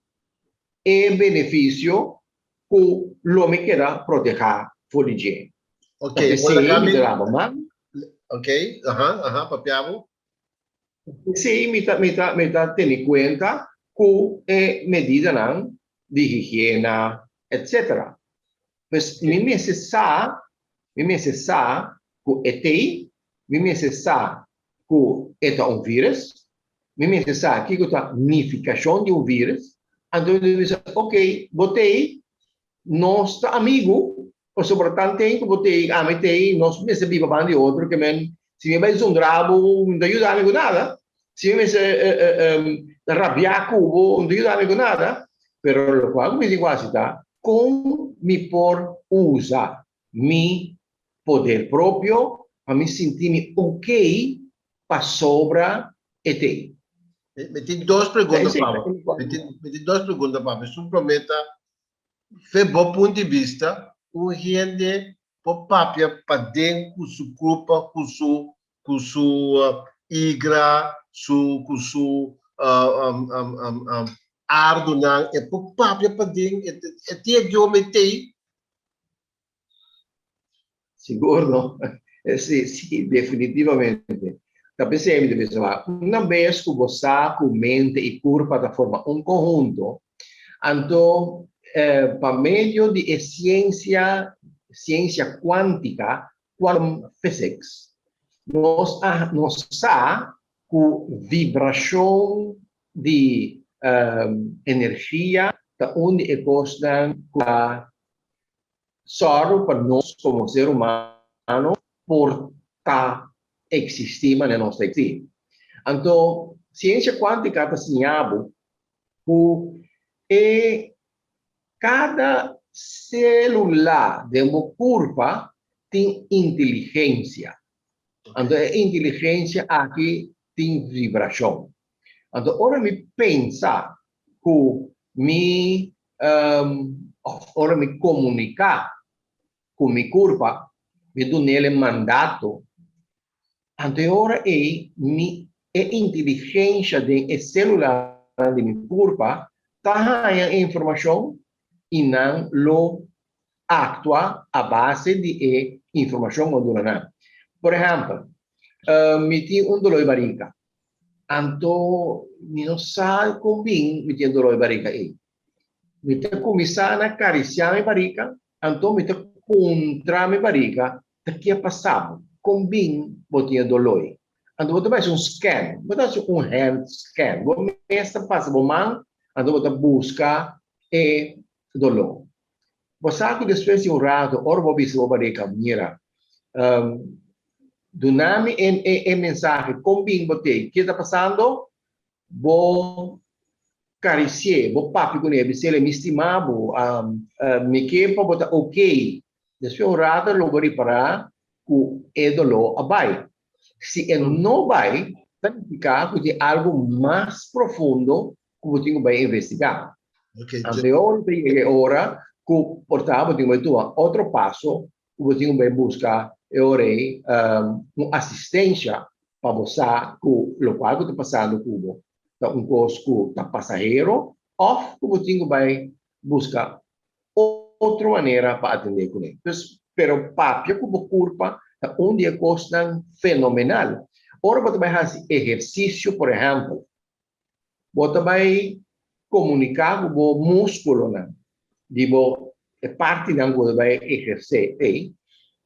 e benefisio ku lo mi keda protehá for di dje. Ok, Ta p'esei mi ta laba man. Ok, aha, aha, papia bo. P'esei mi ta, mi ta, mi ta tene kuenta ku e medidanan di higiena, etcetera. Pues mi mester sa, mi mester sa ku e t'ei, mi mester sa ku e ta un vírus, Mi mester sa kiko ta nifikashon di un vírus. Anto mi ta bisa, ok, bo t'ei, nos ta amigu, pasobra tanten ku bo t'ei, ami t'ei, nos mester biba banda di otro, ke men si mi bai zundra bo, no ta yuda mi ku nada, si mi mester rabia ku bo, no ta yuda mi ku nada, pero lokual ku mi tin ku hasi ta kon mi por usa mi poder propio pa mi sinti mi ok pasobra e t'ei. Mi tin dos pregunta pa bo. Mi tin, mi tin dos pregunta pa bo. Esun promé ta, fe bo punt di bista, un hende por papia paden ku su kurpa, ku su, ku su igra, su, ku su ardunan, e por papia paden, e tin e idioma e t'ei? Sigur no. Sí, sí, definitivamente. Ta p'esei mi ta bisa wak, una bes ku bo sa ku mente i kurpa ta forma un konhunto, anto pa medio di e siensia, siensia kuantika, quantum physics, nos a nos sa ku vibrashon di energia ta un di e kosnan ku ta Sòru pa nos komo ser humano por ta eksistí manera nos ta eksistí. Anto, siensia kuántika ta siña bo ku e kada sélula den bo kurpa tin inteligensia. Anto e inteligensia aki tin vibrashon. Anto ora mi pensa ku mi òf ora mi komuniká ku mi kurpa, mi dun'el e mandato, anto e ora ei mi e inteligensha den e sélulanan di mi kurpa ta haña e informashon i nan lo aktua a base di e informashon ku a duna nan. Por ehèmpel, mi tin un doló di barika. Anto mi no sa kon bin mi tin e doló di barika ei. Mi ta kuminsá na karisiá mi barika, anto mi ta puntra mi barika, Ta ke a pasa bo? Kon bin bo tin e doló ei? Anto bo ta bai hasi un scan, bo ta hasi un hand scan. Bo mes ta pasa bo man, anto bo ta buska e doló. Bo sa ku despues di un rato, ora bo bisa bo barika, Mira, duna mi e mensahe, kon bin bo t'ei, ke ta pasando? Bo karisi'é, bo papia kuné, bis'el, Mi stima bo, mi ke pa bo ta okey. Despues un rato lo bo ripará ku e doló a bai. Si e no bai, ta nifiká ku tin algu mas profundo ku bo tin ku bai investigá. Anto e ora ta yega e ora ku por ta bo tin ku bai tuma otro paso ku bo tin ku bai buska e ora ei un asistensha. pa bo sa ku lokual ku ta pasando ku bo ta un kos ku ta pasahero òf ku bo tin ku bai buska otro manera pa atendé kuné. Dus, pero papia ku bo kurpa ta un di e kosnan fenomenal. Ora bo ta bai hasi ehersisio, por ehèmpel, bo ta bai komuniká ku bo múskulonan di bo e partinan ku bo ta bai ehersé ei,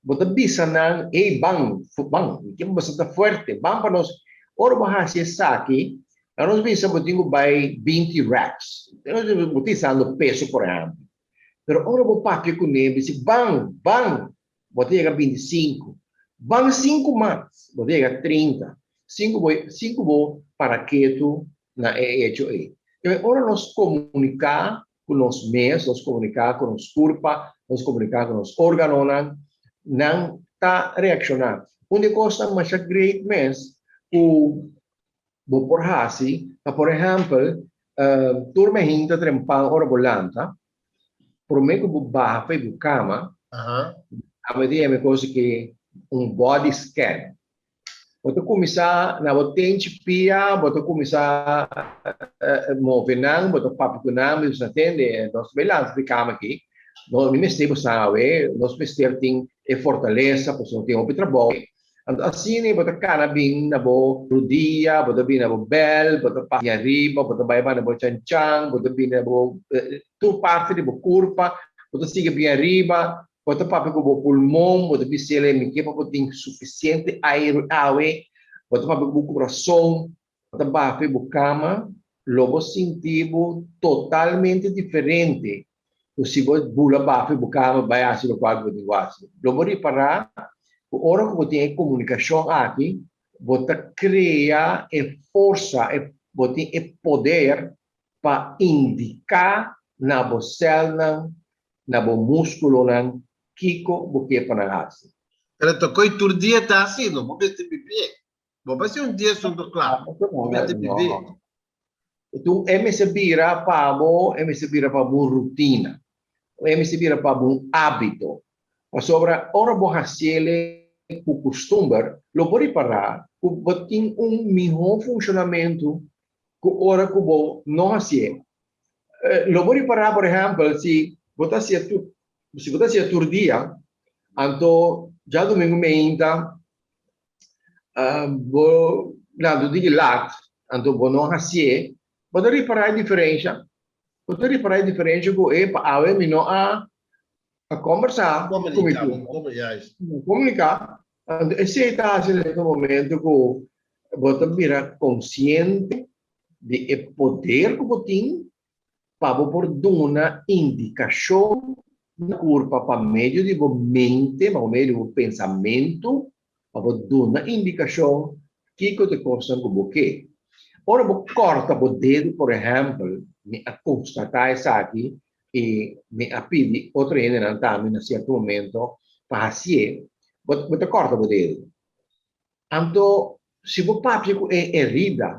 bo ta bisa nan, Ey, ban, ban, mi ke pa bo ta fuerte, ban pa nos. Ora bo hasi esaki, Na nos bisa bo tin ku bai 20 reps. Bo ta isando peso por ehèmpel. Pero ora bo papia kuné bisa ban, ban, bo ta yega 25. Ban sinku mas, bo ta yega 30. Sinku bo, sinku bo para ketu na e echo ei. Entonces ora nos komuniká ku nos mes, nos komuniká ku nos kurpa, nos komuniká ku nos órganonan, nan ta reakshoná. Un di e kosnan masha great mes ku Bo por hasi ta por ehèmpel tur mehinta trempan ora bo lanta, promé ku bo baha pa bo kama, abo ta yama e kos aki un body scan. Bo ta kuminsá na bo tenchi pia, bo ta kuminsá move nan, bo ta papia ku nan, bo bisa tende nos ta bai lanta di kama aki, no mi mester bo sa awe, nos mester tin e fortalesa pasobra nos tin hopi trabou. Anto asina bo ta kana bin na bo rudia, bo ta bin na bo bel, bo ta pasa ariba, bo ta bai banda bo chanchan, bo ta bin na bo tur parti di bo kurpa, bo ta sigui bin ariba, bo ta papia ku bo pulmon, bo ta bis'el mi ke pa bo tin sufisiente airu awe, bo ta papia ku bo kurason, bo ta baha bo kama, lo bo sinti bo totalmente diferente ku si bo bula baha bo kama bai hasi lokual ku bo tin ku hasi. Lo bo ripará ku ora ku bo tin e komunikashon aki, bo ta krea e forsa, e bo tin e poder pa indiká na bo sèlnan, na bo múskulonan kiko bo ke pa nan hasi. Pero tokoi tur dia ta hasi, no bo mester bibié. Bo pa si un dia asunto kla. Bo mester bibi. Tu e mester bira pa bo, e mester bira pa bo un rutina. E mester bira pa bo un hábito. Pasobra ora bo hasiele ku kustumber, lo bo ripará ku bo tin un mihó funshonamentu ku ora ku bo no hasié. Lo bo ripará, por ehèmpel, si bo ta hasié tur, si bo ta hasié tur dia, anto djadumingu meinta Bo lanta di lat, anto bo no hasié, bo ta ripará e diferensha. Bo ta ripará e diferensha ku e pa awe mi no a a kombersá ku mi kurpa. Komuniká. Anto esei ta hasi na e momento ku bo ta bira konsiente di e poder ku bo tin pa bo por duna indikashon na kurpa pa medio di bo mente, pa medio di bo pensamentu, pa bo duna indikashon kiko ta e kosnan ku bo ke. Ora bo kòrta bo dedo, por ehèmpel, mi a konstatá esaki i mi a pidi otro hendenan tambe na sierto momento pa hasié, bo bo ta kòrta bo dedo. Anto si bo papia ku e herida,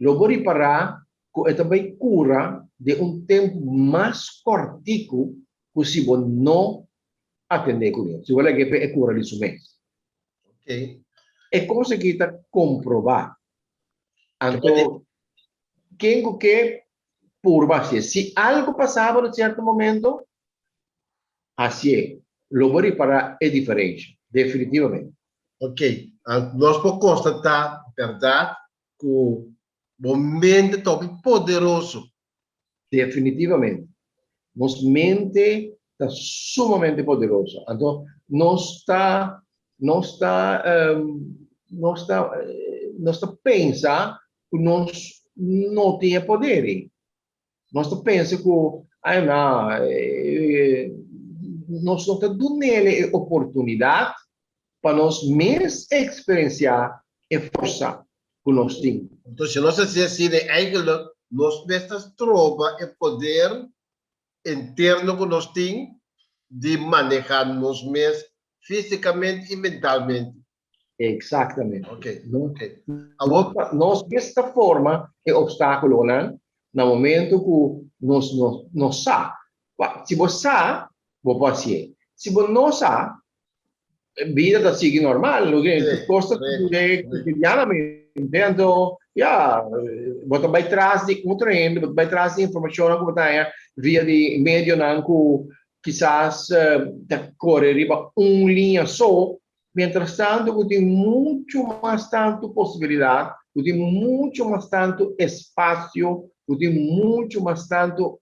lo bo ripará ku e ta bai kura den un tempu mas kòrtiku ku si bo no atendé kuné, si bo lag'é pa e kura di su mes. E kos aki ta komprobá. Anto, ken ku ke purba hasié. Si algu pasa bo na sierto momento, hasié. Lo bo ripará e diferensha, definitivamente. Ok, nos por konstatá bèrdat ku bo mente ta hopi poderoso. Definitivamente. Nos mente ta sumamente poderoso. Anto nos ta nos ta nos ta nos ta pensa ku nos no tin e poder ei. Nos ta pensa ku ay na nos no ta dunele e oportunidat pa nos mes eksperensiá e forsa ku nos tin. Anto si nos hasi asina eigenlijk nos mes ta stroba e poder interno ku nos tin di maneha nos mes físikamente i mentalmente. Exactamente. Ok, No, ok. Awor nos mes ta forma e obstáculonan na momento cu nos no, no sa. Si bo sa, bo por hacié. Si bo no sa, Bida ta sigui normal, no tin kos ta sucede cotidianamente, anto ya, bo ta bai tras di otro hende, bo ta bai tras di informacionnan cu bo ta haña via di medionan cu kisas ta core riba un liña so, mientras tanto cu tin mucho mas tanto posibilidad, cu tin mucho mas tanto espacio, cu tin mucho mas tanto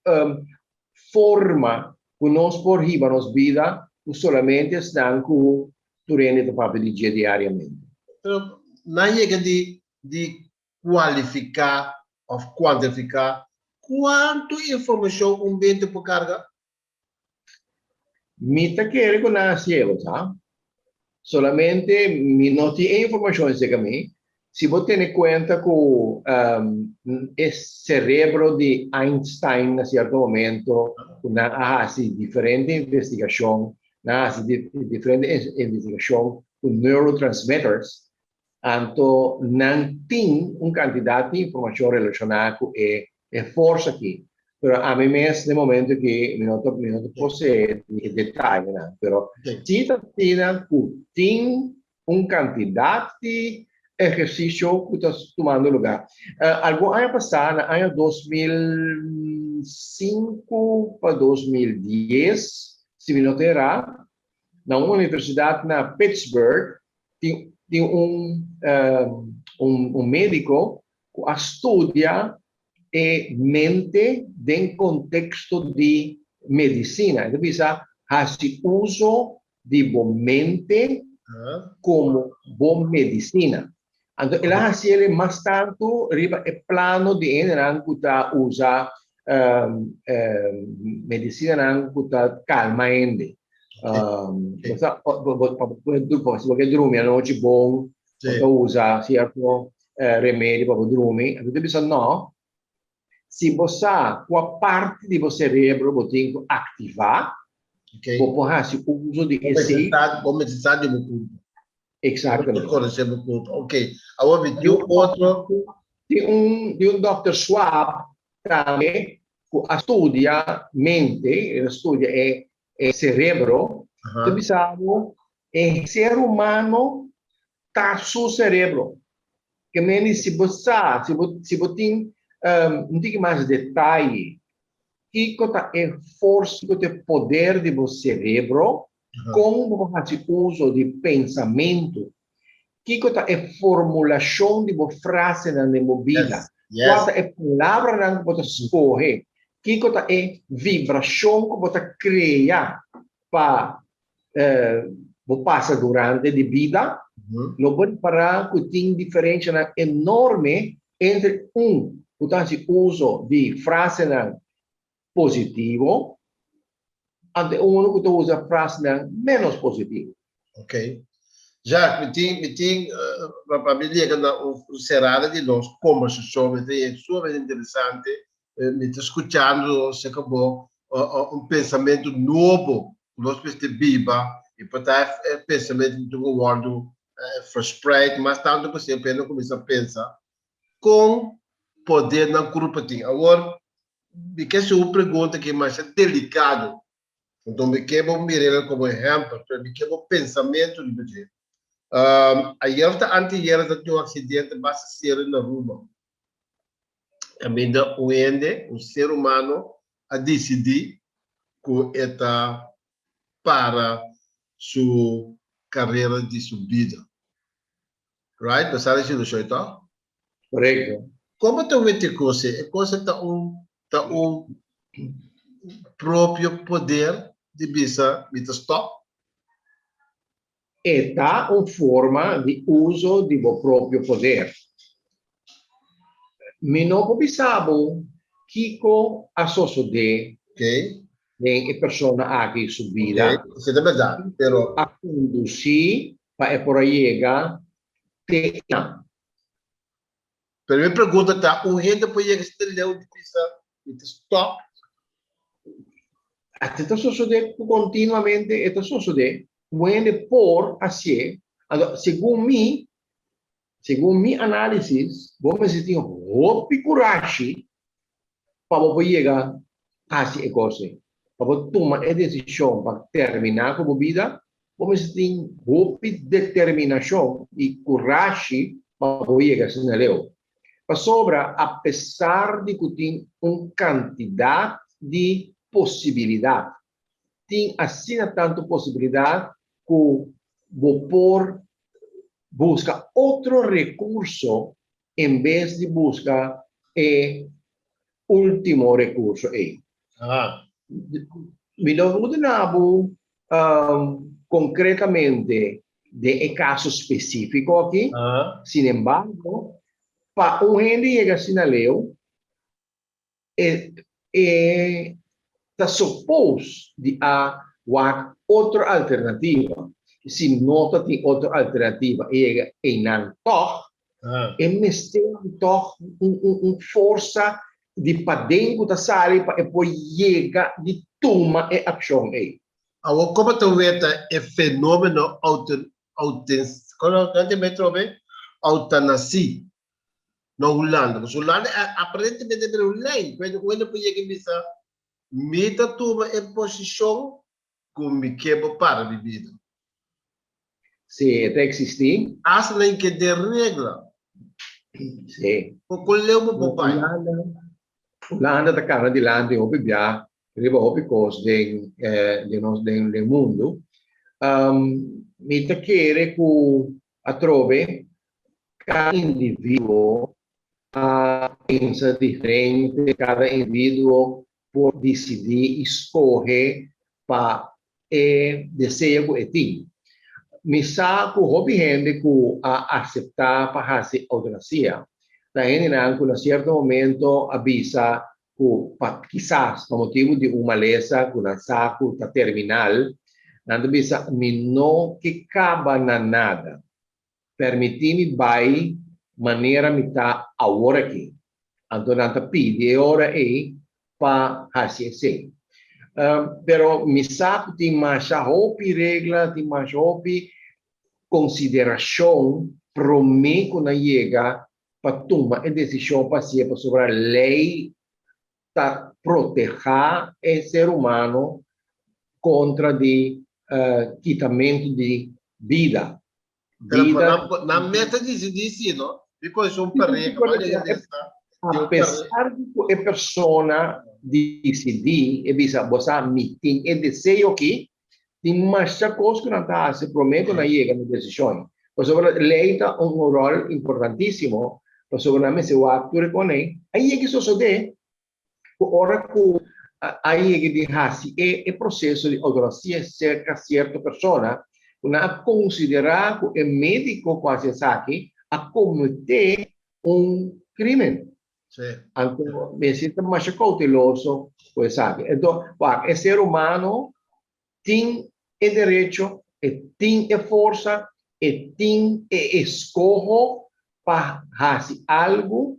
forma ku nos por hiba nos bida ku solamente esnan ku tur hende ta papia di dje diariamente. Pero nan yega di di kualifiká òf kuantifiká kuantu informashon un mente por karga? Mi ta kere ku nan a hasié, bo sa. Solamente mi no tin e informashon aserka mi. Si bo tene kuenta ku e serebro di Einstein na sierto momento ku nan a hasi diferente investigashon, nan a hasi diferente investigashon ku neurotransmitters, anto nan tin un kantidat di informashon relashoná ku e e forsa aki. Pero ami mes den momento aki mi no ta mi no ta posee e detayenan, pero si ta asina ku tin un kantidat di ehersisio ku ta tumando lugá. Algun aña pasá, na aña 2005 pa 2010, si mi no ta erá, na un universidat na Pittsburgh tin tin un un médiko ku a studia e mente den konteksto di medisina. E ta bisa hasi uso di bo mente komo bo medisina. Anto el a hasi el mas tantu riba e plano di hendenan ku ta usa medisinanan ku ta kalma hende. Pa bo ke drumi anochi bon, bo ta usa sierto remedio pa bo drumi. Anto ta bisa no, si bo sa kua parti di bo cerebro bo tin ku aktivá, bo por hasi uso di esei. Bo mester sa di bo kurpa. Exactamente. Bo konosé bo kurpa. Ok. Awor mi tin un otro. Tin un tin un dòkter Schwab tambe ku a studia mente, el a studia e e cerebro, ta bisa bo e ser humano ta su cerebro. Ke mende si bo sa, si bo si bo tin un tiki mas detaye kiko ta e forsa, kiko ta e poder di bo cerebro, kon bo por hasi uso di pensamentu, kiko ta e formulashon di bo frasenan den bo bida, kua ta e palabranan ku bo ta skohe, kiko ta e vibrashon ku bo ta krea pa bo pasa durante di bida, lo bo ripará ku tin diferenshanan enorme entre un ku ta hasi uso di frasenan positivo ante uno ku ta usa frasnan ménos positivo. Ok. Jacques, mi tin, mi tin, pa mi yega na un serada di nos kombersashon, mi ta e sumamente interesante, mi ta skuchando aserka bo un pensamentu nobo ku nos mester biba i por ta e pensamentu tin ku wòrdu verspreid mas tantu posibel pa hende kuminsá pensa kon poder nan kurpa tin. Awor, Mi ke hasi un pregunta ki masha delikado, anto mi ke bo mir'el komo ehèmpel, pero mi ke bo pensamentu riba dje. Ayer òf ta anteayer ta tin un aksidente basta serio na Aruba, kaminda un hende, un ser humano a disidí ku e ta para su karera di su bida. Right? Bo sa di situashon ei tòg? Korekto. Komo ta wet e kos ei? E kos ei ta un ta un propio poder di bisa mi ta stòp? E ta un forma di uso di bo propio poder. Mi no por bisa bo kiko a sosodé den e persona aki su bida. Ok, esei ta bèrdat, pero. A kondusí pa e por a yega te nan. Pero mi pregunta ta, un hende por yega asina leu di bisa mi ta stop? Ate ta sosode cu continuamente e ta sosode, un hende por hacié, anto segun mi, segun mi analisis, bo mester tin hopi curashi pa bo por yega haci e cos ei, pa bo tuma e decision pa termina cu bo bida. Bo mester tin hopi determinashon i kurashi pa bo yega asina leu. Pasobra apesar di ku tin un kantidat di posibilidat, tin asina tantu posibilidat ku bo por buska otro rekurso en bes di buska e último rekurso ei. Mi no por duna bo konkretamente den e kaso spesífiko aki, sinembargo, pa un hende yega asina leu, e e ta suppose di a wak otro alternativa. Si no ta tin otro alternativa e yega einan tòg, e mester tòg un un un forsa di paden ku ta sali pa e por yega di tuma e akshon ei. Awor komo ta weta e fenomeno eutanasi na Hulanda? Pasobra Hulanda aparentemente ta un lei ku hende por yega i bisa mi ta tuma e posishon ku mi ke bo para mi bida. Sí, e ta eksistí. Asta nan ke den regla. Sí. Poko leu bo por bai. Hulanda ta kana dilanti hopi bia riba hopi kos den den nos den den mundu. Mi ta kere ku atrobe kada individuo a pensa diferente, kada individuo por disidí i skohe pa e deseo ku e tin. Mi sa ku hopi hende ku a aseptá pa hasi eutanasia ta hendenan ku na sierto momento a bisa ku pa kisas pa motibu di un malesa ku nan sa ku ta terminal, nan ta bisa mi no ke kaba na nada. Permití mi bai manera mi ta awor aki. Anto nan ta pidi e ora ei pa hasi esei. Pero mi sa ku tin masha hopi regla, tin masha hopi konsiderashon promé ku nan yega pa tuma e desishon pa hasié pasobra lei ta protehá e ser humano kontra di kitamentu di bida. Pero Bida nan mes ta disidí si, no? Bikos es un pareha, ma yega den esta di un pareha. Apesar di ku e persona disidí, e bisa, bo sa, mi tin e deseo aki, tin masha kos ku nan ta hasi promé ku nan yega na e desishon. Pasobra lei ta un ròl importantísimo, pasobra nan mester wak tur e kos ei. A yega i sosodé ku ora ku a yega di hasi e e proseso di outorasia serka sierto persona, ku nan a konsiderá ku e médiko ku hasi esaki a kometé un krímen. Anto mester ta masha kouteloso ku esaki. Anto, wak, e ser humano tin e derecho, e tin e forsa, e tin e eskoho pa hasi algu.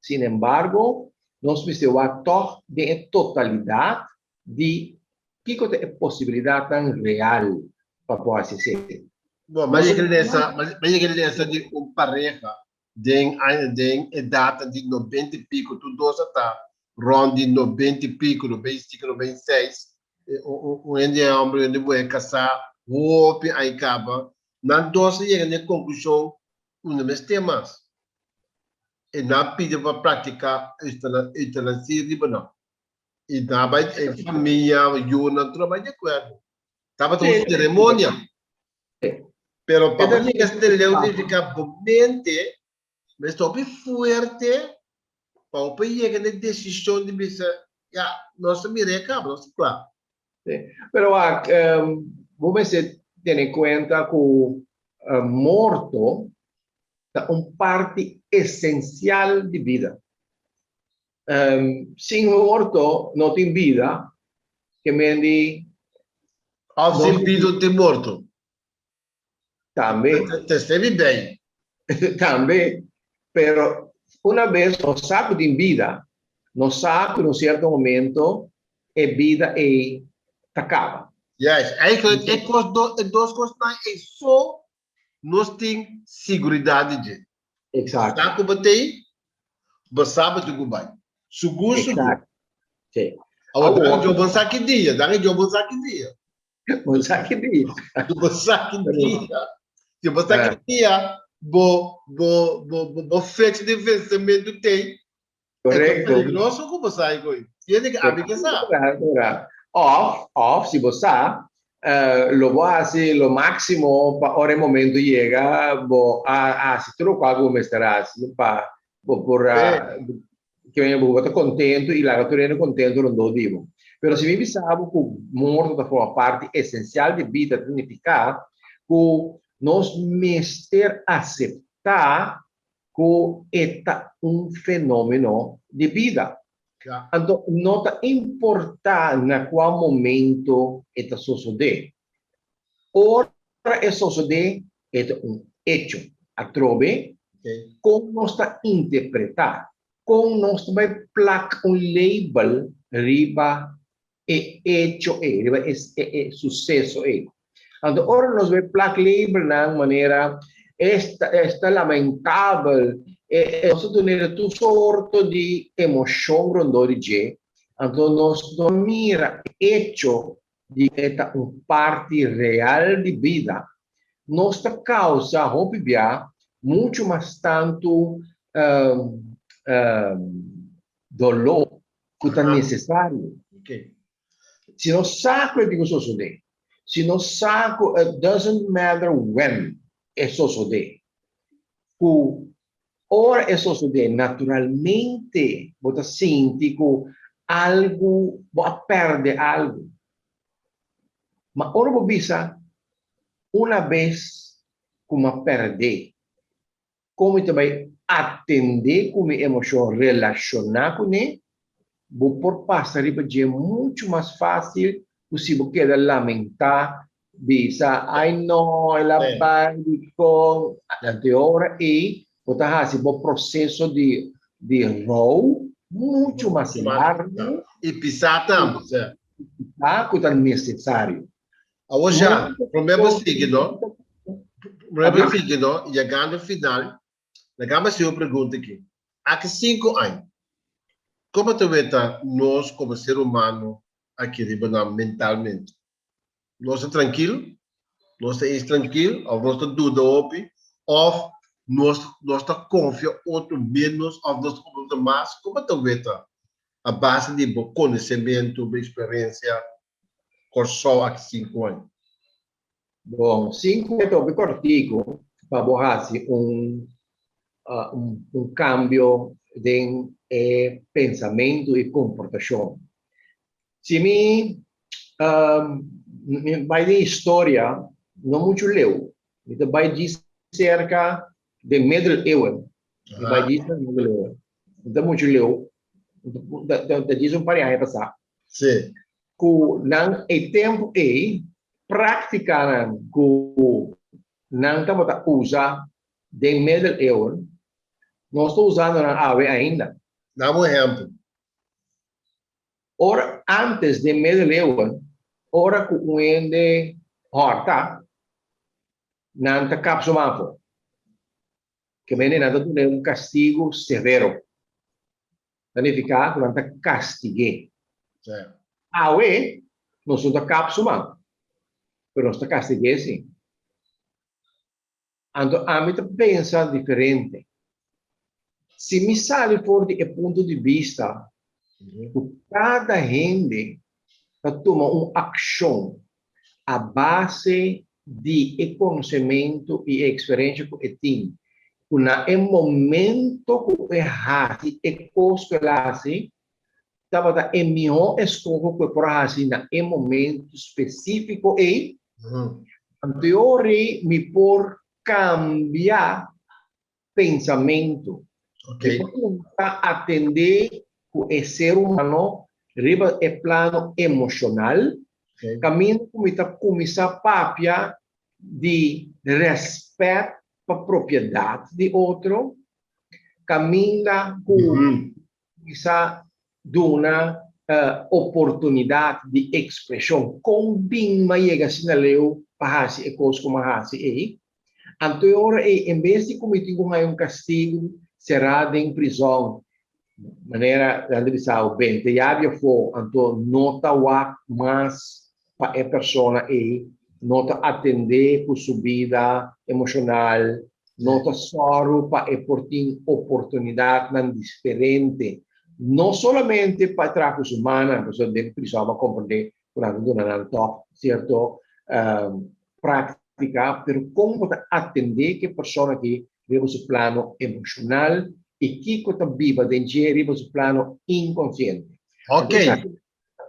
Sin embargo, nos mester wak tòg den e totalidat di kiko ta e posibilidatnan real pa por hasi esei. Bo, mi a yega lesa, mi a yega lesa di un pareha Den aña den e data di nobenta i piko tur dos a ta rond di nobenta i piko, nobenta i sinku, nobenta i seis, un hende homber i un hende muher kasá hopi aña kaba, nan dos a yega na e konklushon ku no mester mas. E nan a pidi pa praktiká eutanasia riba nan. I nan a bai, e famia, yunan, tur a bai di akuerdo. Tabata un seremonia. Pero pa bo yega este leu significa bo mente mester hopi fuerte pa bo por yega na e decision di bisa, ya, nos ta mira e caba, nos ta cla. Sí. Pero wak, bo mester tene cuenta cu morto ta un parti esencial di bida. Sin morto no tin bida, ke men di. Of sin bida no tin morto. Tambe. Te stebi bij. Tambe, pero una bes nos sa ku tin bida, nos sa ku na un sierto momento e bida ei ta kaba. Juist, eigenlijk e kos do, e dos kosnan ei so nos tin siguridat di dje. Exacto. Sa ku bo tei, bo sa bo tin ku bai. Sugur, sugur. Exacto. Sí. Awor, dan e djo bon sa ki dia, dan e djo bon sa ki dia. Bo sa ki dia. Bo sa ki dia. Si bo sa ki dia, bo, bo, bo, bo, bo fecha di vencimento tei. Correcto. E peligroso ku bo sa ei. Tiene que abi ke sa. Of, of, si bo sa, lo bo hasi lo máximo pa ora e momento yega, bo a hasi tur lokual ku bo mester hasi pa bo por ke men bo ta kontentu i laga tur hende kontentu rondó di bo. Pero si mi bisa bo ku morto ta forma parti esensial di bida, ta nifiká ku nos mester aseptá ku e ta un fenómeno di bida. Anto no ta importá na kua momento e ta sosodé. Ora e sosodé, e ta un echo. Atrobe, kon nos ta interpretá, kon nos ta bai plak un label riba e echo ei, riba e e suseso ei. Anto ora nos bai plak labelnan manera esta esta lamentabel, e nos ta dun'e tur sorto di emoshon rondó di dje, anto nos no mira e echo di e ta un parti real di bida, nos ta causa hopi bia mucho mas tanto dolor cu ta necesario. Si nos sa cu e tin cu sosode, si nos sa cu it doesn't matter when e sosode, cu ora e sosode naturalmente bo ta sinti cu algo, bo a perde algo. Ma ora bo bisa una bes cu m'a perde, con mi ta bay atende cu mi emocion relaciona cune, bo por pasa riba dje mucho mas facil cu si bo keda lamenta, bisa, ay no, el a bay dicon. Anto e ora ey bo ta haci bo proceso di di rou mucho mas largo. Y pisa tambe. Pisa cu ta necesario. Awor ya, prome bo sigui no, prome bo sigui no, yegando final, laga mi hasi un pregunta aki. Aki sinku aña, komo ta weta nos komo ser humano aki riba nan mentalmente? Nos ta trankil? Nos ta eens trankil òf nos ta duda hopi òf nos nos ta konfia otro ménos òf nos ta konfia otro mas? Komo ta weta a base di bo konosementu, bo eksperensia Kòrsou aki sinku aña? Bon, sinku aña ta hopi kòrtiku pa bo hasi un un kambio den e pensamentu i komportashon. Si mi mi bai den historia no muchu leu, mi ta bai djis serka den Middeleeuwen, mi bai djis na Middeleeuwen, no ta muchu leu, ta djis un par di aña pasá. Sí. Ku nan e tempu ei, práktikanan ku nan tabata usa den Middeleeuwen, nos ta usando nan awe ainda. Dame un ehèmpel. Ora, ántes den Middeleeuwen, ora ku un hende hòrta, nan ta kap su man afó. Ke mende nan ta dun'é un kastigu severo. Ta nifiká ku nan ta kastig'é. Awe, nos no ta kap su man, pero nos ta kastig'é sí. Anto ami ta pensa diferente. Si mi sali for di e punto di bista ku kada hende ta tuma un akshon a base di e konosementu i e eksperensia ku e tin, ku na e momento ku e hasi e kos ku el a hasi, tabata e mihó eskoho ku e por a hasi na e momento spesífiko ei, anto e ora ei mi por kambia pensamentu. Mi por kuminsá atendé ku e ser humano riba e plano emoshonal, kaminda ku mi ta kuminsá papia di rèspèt pa propiedat di otro, kaminda ku kuminsá duna oportunidat di ekspreshon. Kon bin m'a yega asina leu pa hasi e kos ku m'a hasi ei? Anto e ora ei, en bes di ku mi tin ku haña un kastigu será den prizòn, manera nan ta bisa awe, bente yabi afó, anto no ta wak mas. pa e persona ei, no ta atendé ku su bida emoshonal, no ta sòru pa e por tin oportunidatnan diferente, no solamente pa e traha ku su mannan, pasobra den prison bo a komprendé ku nan ta duna nan tòg sierto práktika, pero kon bo ta atendé ku e persona aki riba su plano emoshonal i kiko ta biba den dje riba su plano inkonsiente. Ok.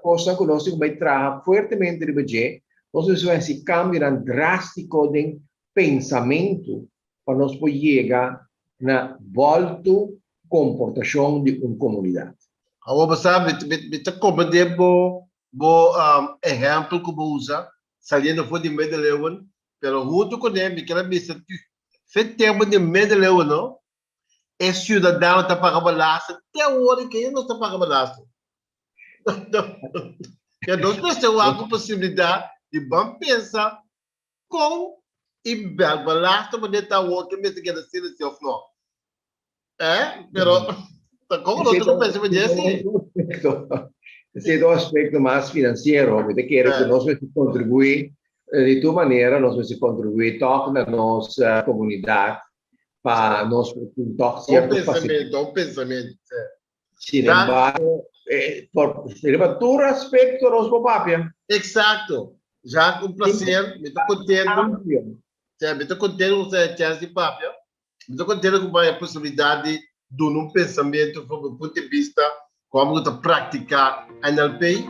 Kosnan ku nos tin ku bai traha fuertemente riba dje, nos mester hasi kambionan drástiko den pensamentu pa nos por yega na bòltu komportashon di un komunidat. Awor bo sa, mi mi ta komprendé bo bo ehèmpel ku bo usa saliendo for di middeleeuwen, pero huntu kuné mi ker a bisa fe tempu di middeleeuwen no, e siudadano ta paga belasting, te awor ke nos ta paga belasting. Ya nos mester wak ku posibilidat di ban pensa Kon i bel belasting bo ta awor ke mester keda asina si of no? Eh, pero ta kon nos ta pensa pa dje si? Esei ta un aspekto mas finansiero. Mi ta kere ku nos mester kontribuí di tur manera, nos mester kontribuí tòg na nos komunidat pa nos por tin tòg sierto fasilidat. Un pensamentu, un pensamentu. Sin embargo, eh, por, riba tur aspecto nos por papia. Exacto. Jacques, un placer. Mi ta contento. Amplio. Sí, mi ta contento cu e chance di papia. Mi ta contento cu e posibilidad di duna un pensamento for mi punto di vista como cu ta practica NLP.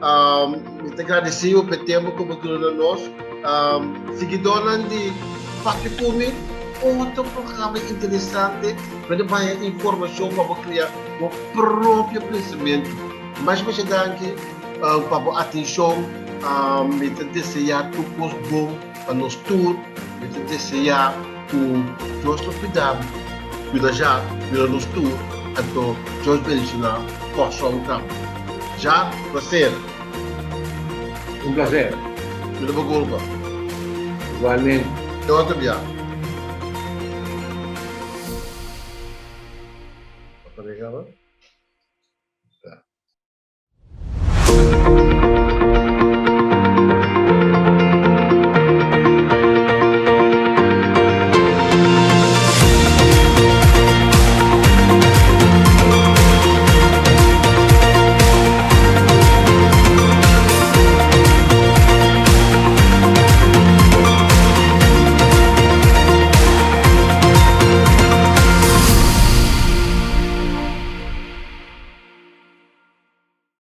Um, mi ta agradecido pa e tempo cu bo duna nos. Um, siguidornan di Papia Cu Mi, otro programa interesante pa bo haya informacion pa bo crea bo propio pensamiento. Masha masha danki uh, pa bo atencion. Um, mi ta desea tur cos bon pa nos tur. Mi ta desea cu Dios lo cuida bo, cuida ja, cuida nos tur. Anto Dios bendiciona Corsou tambe. Ja, placer. Un placer. Cuida bo curpa. Igualmente. Te otro bia. Pareja, no?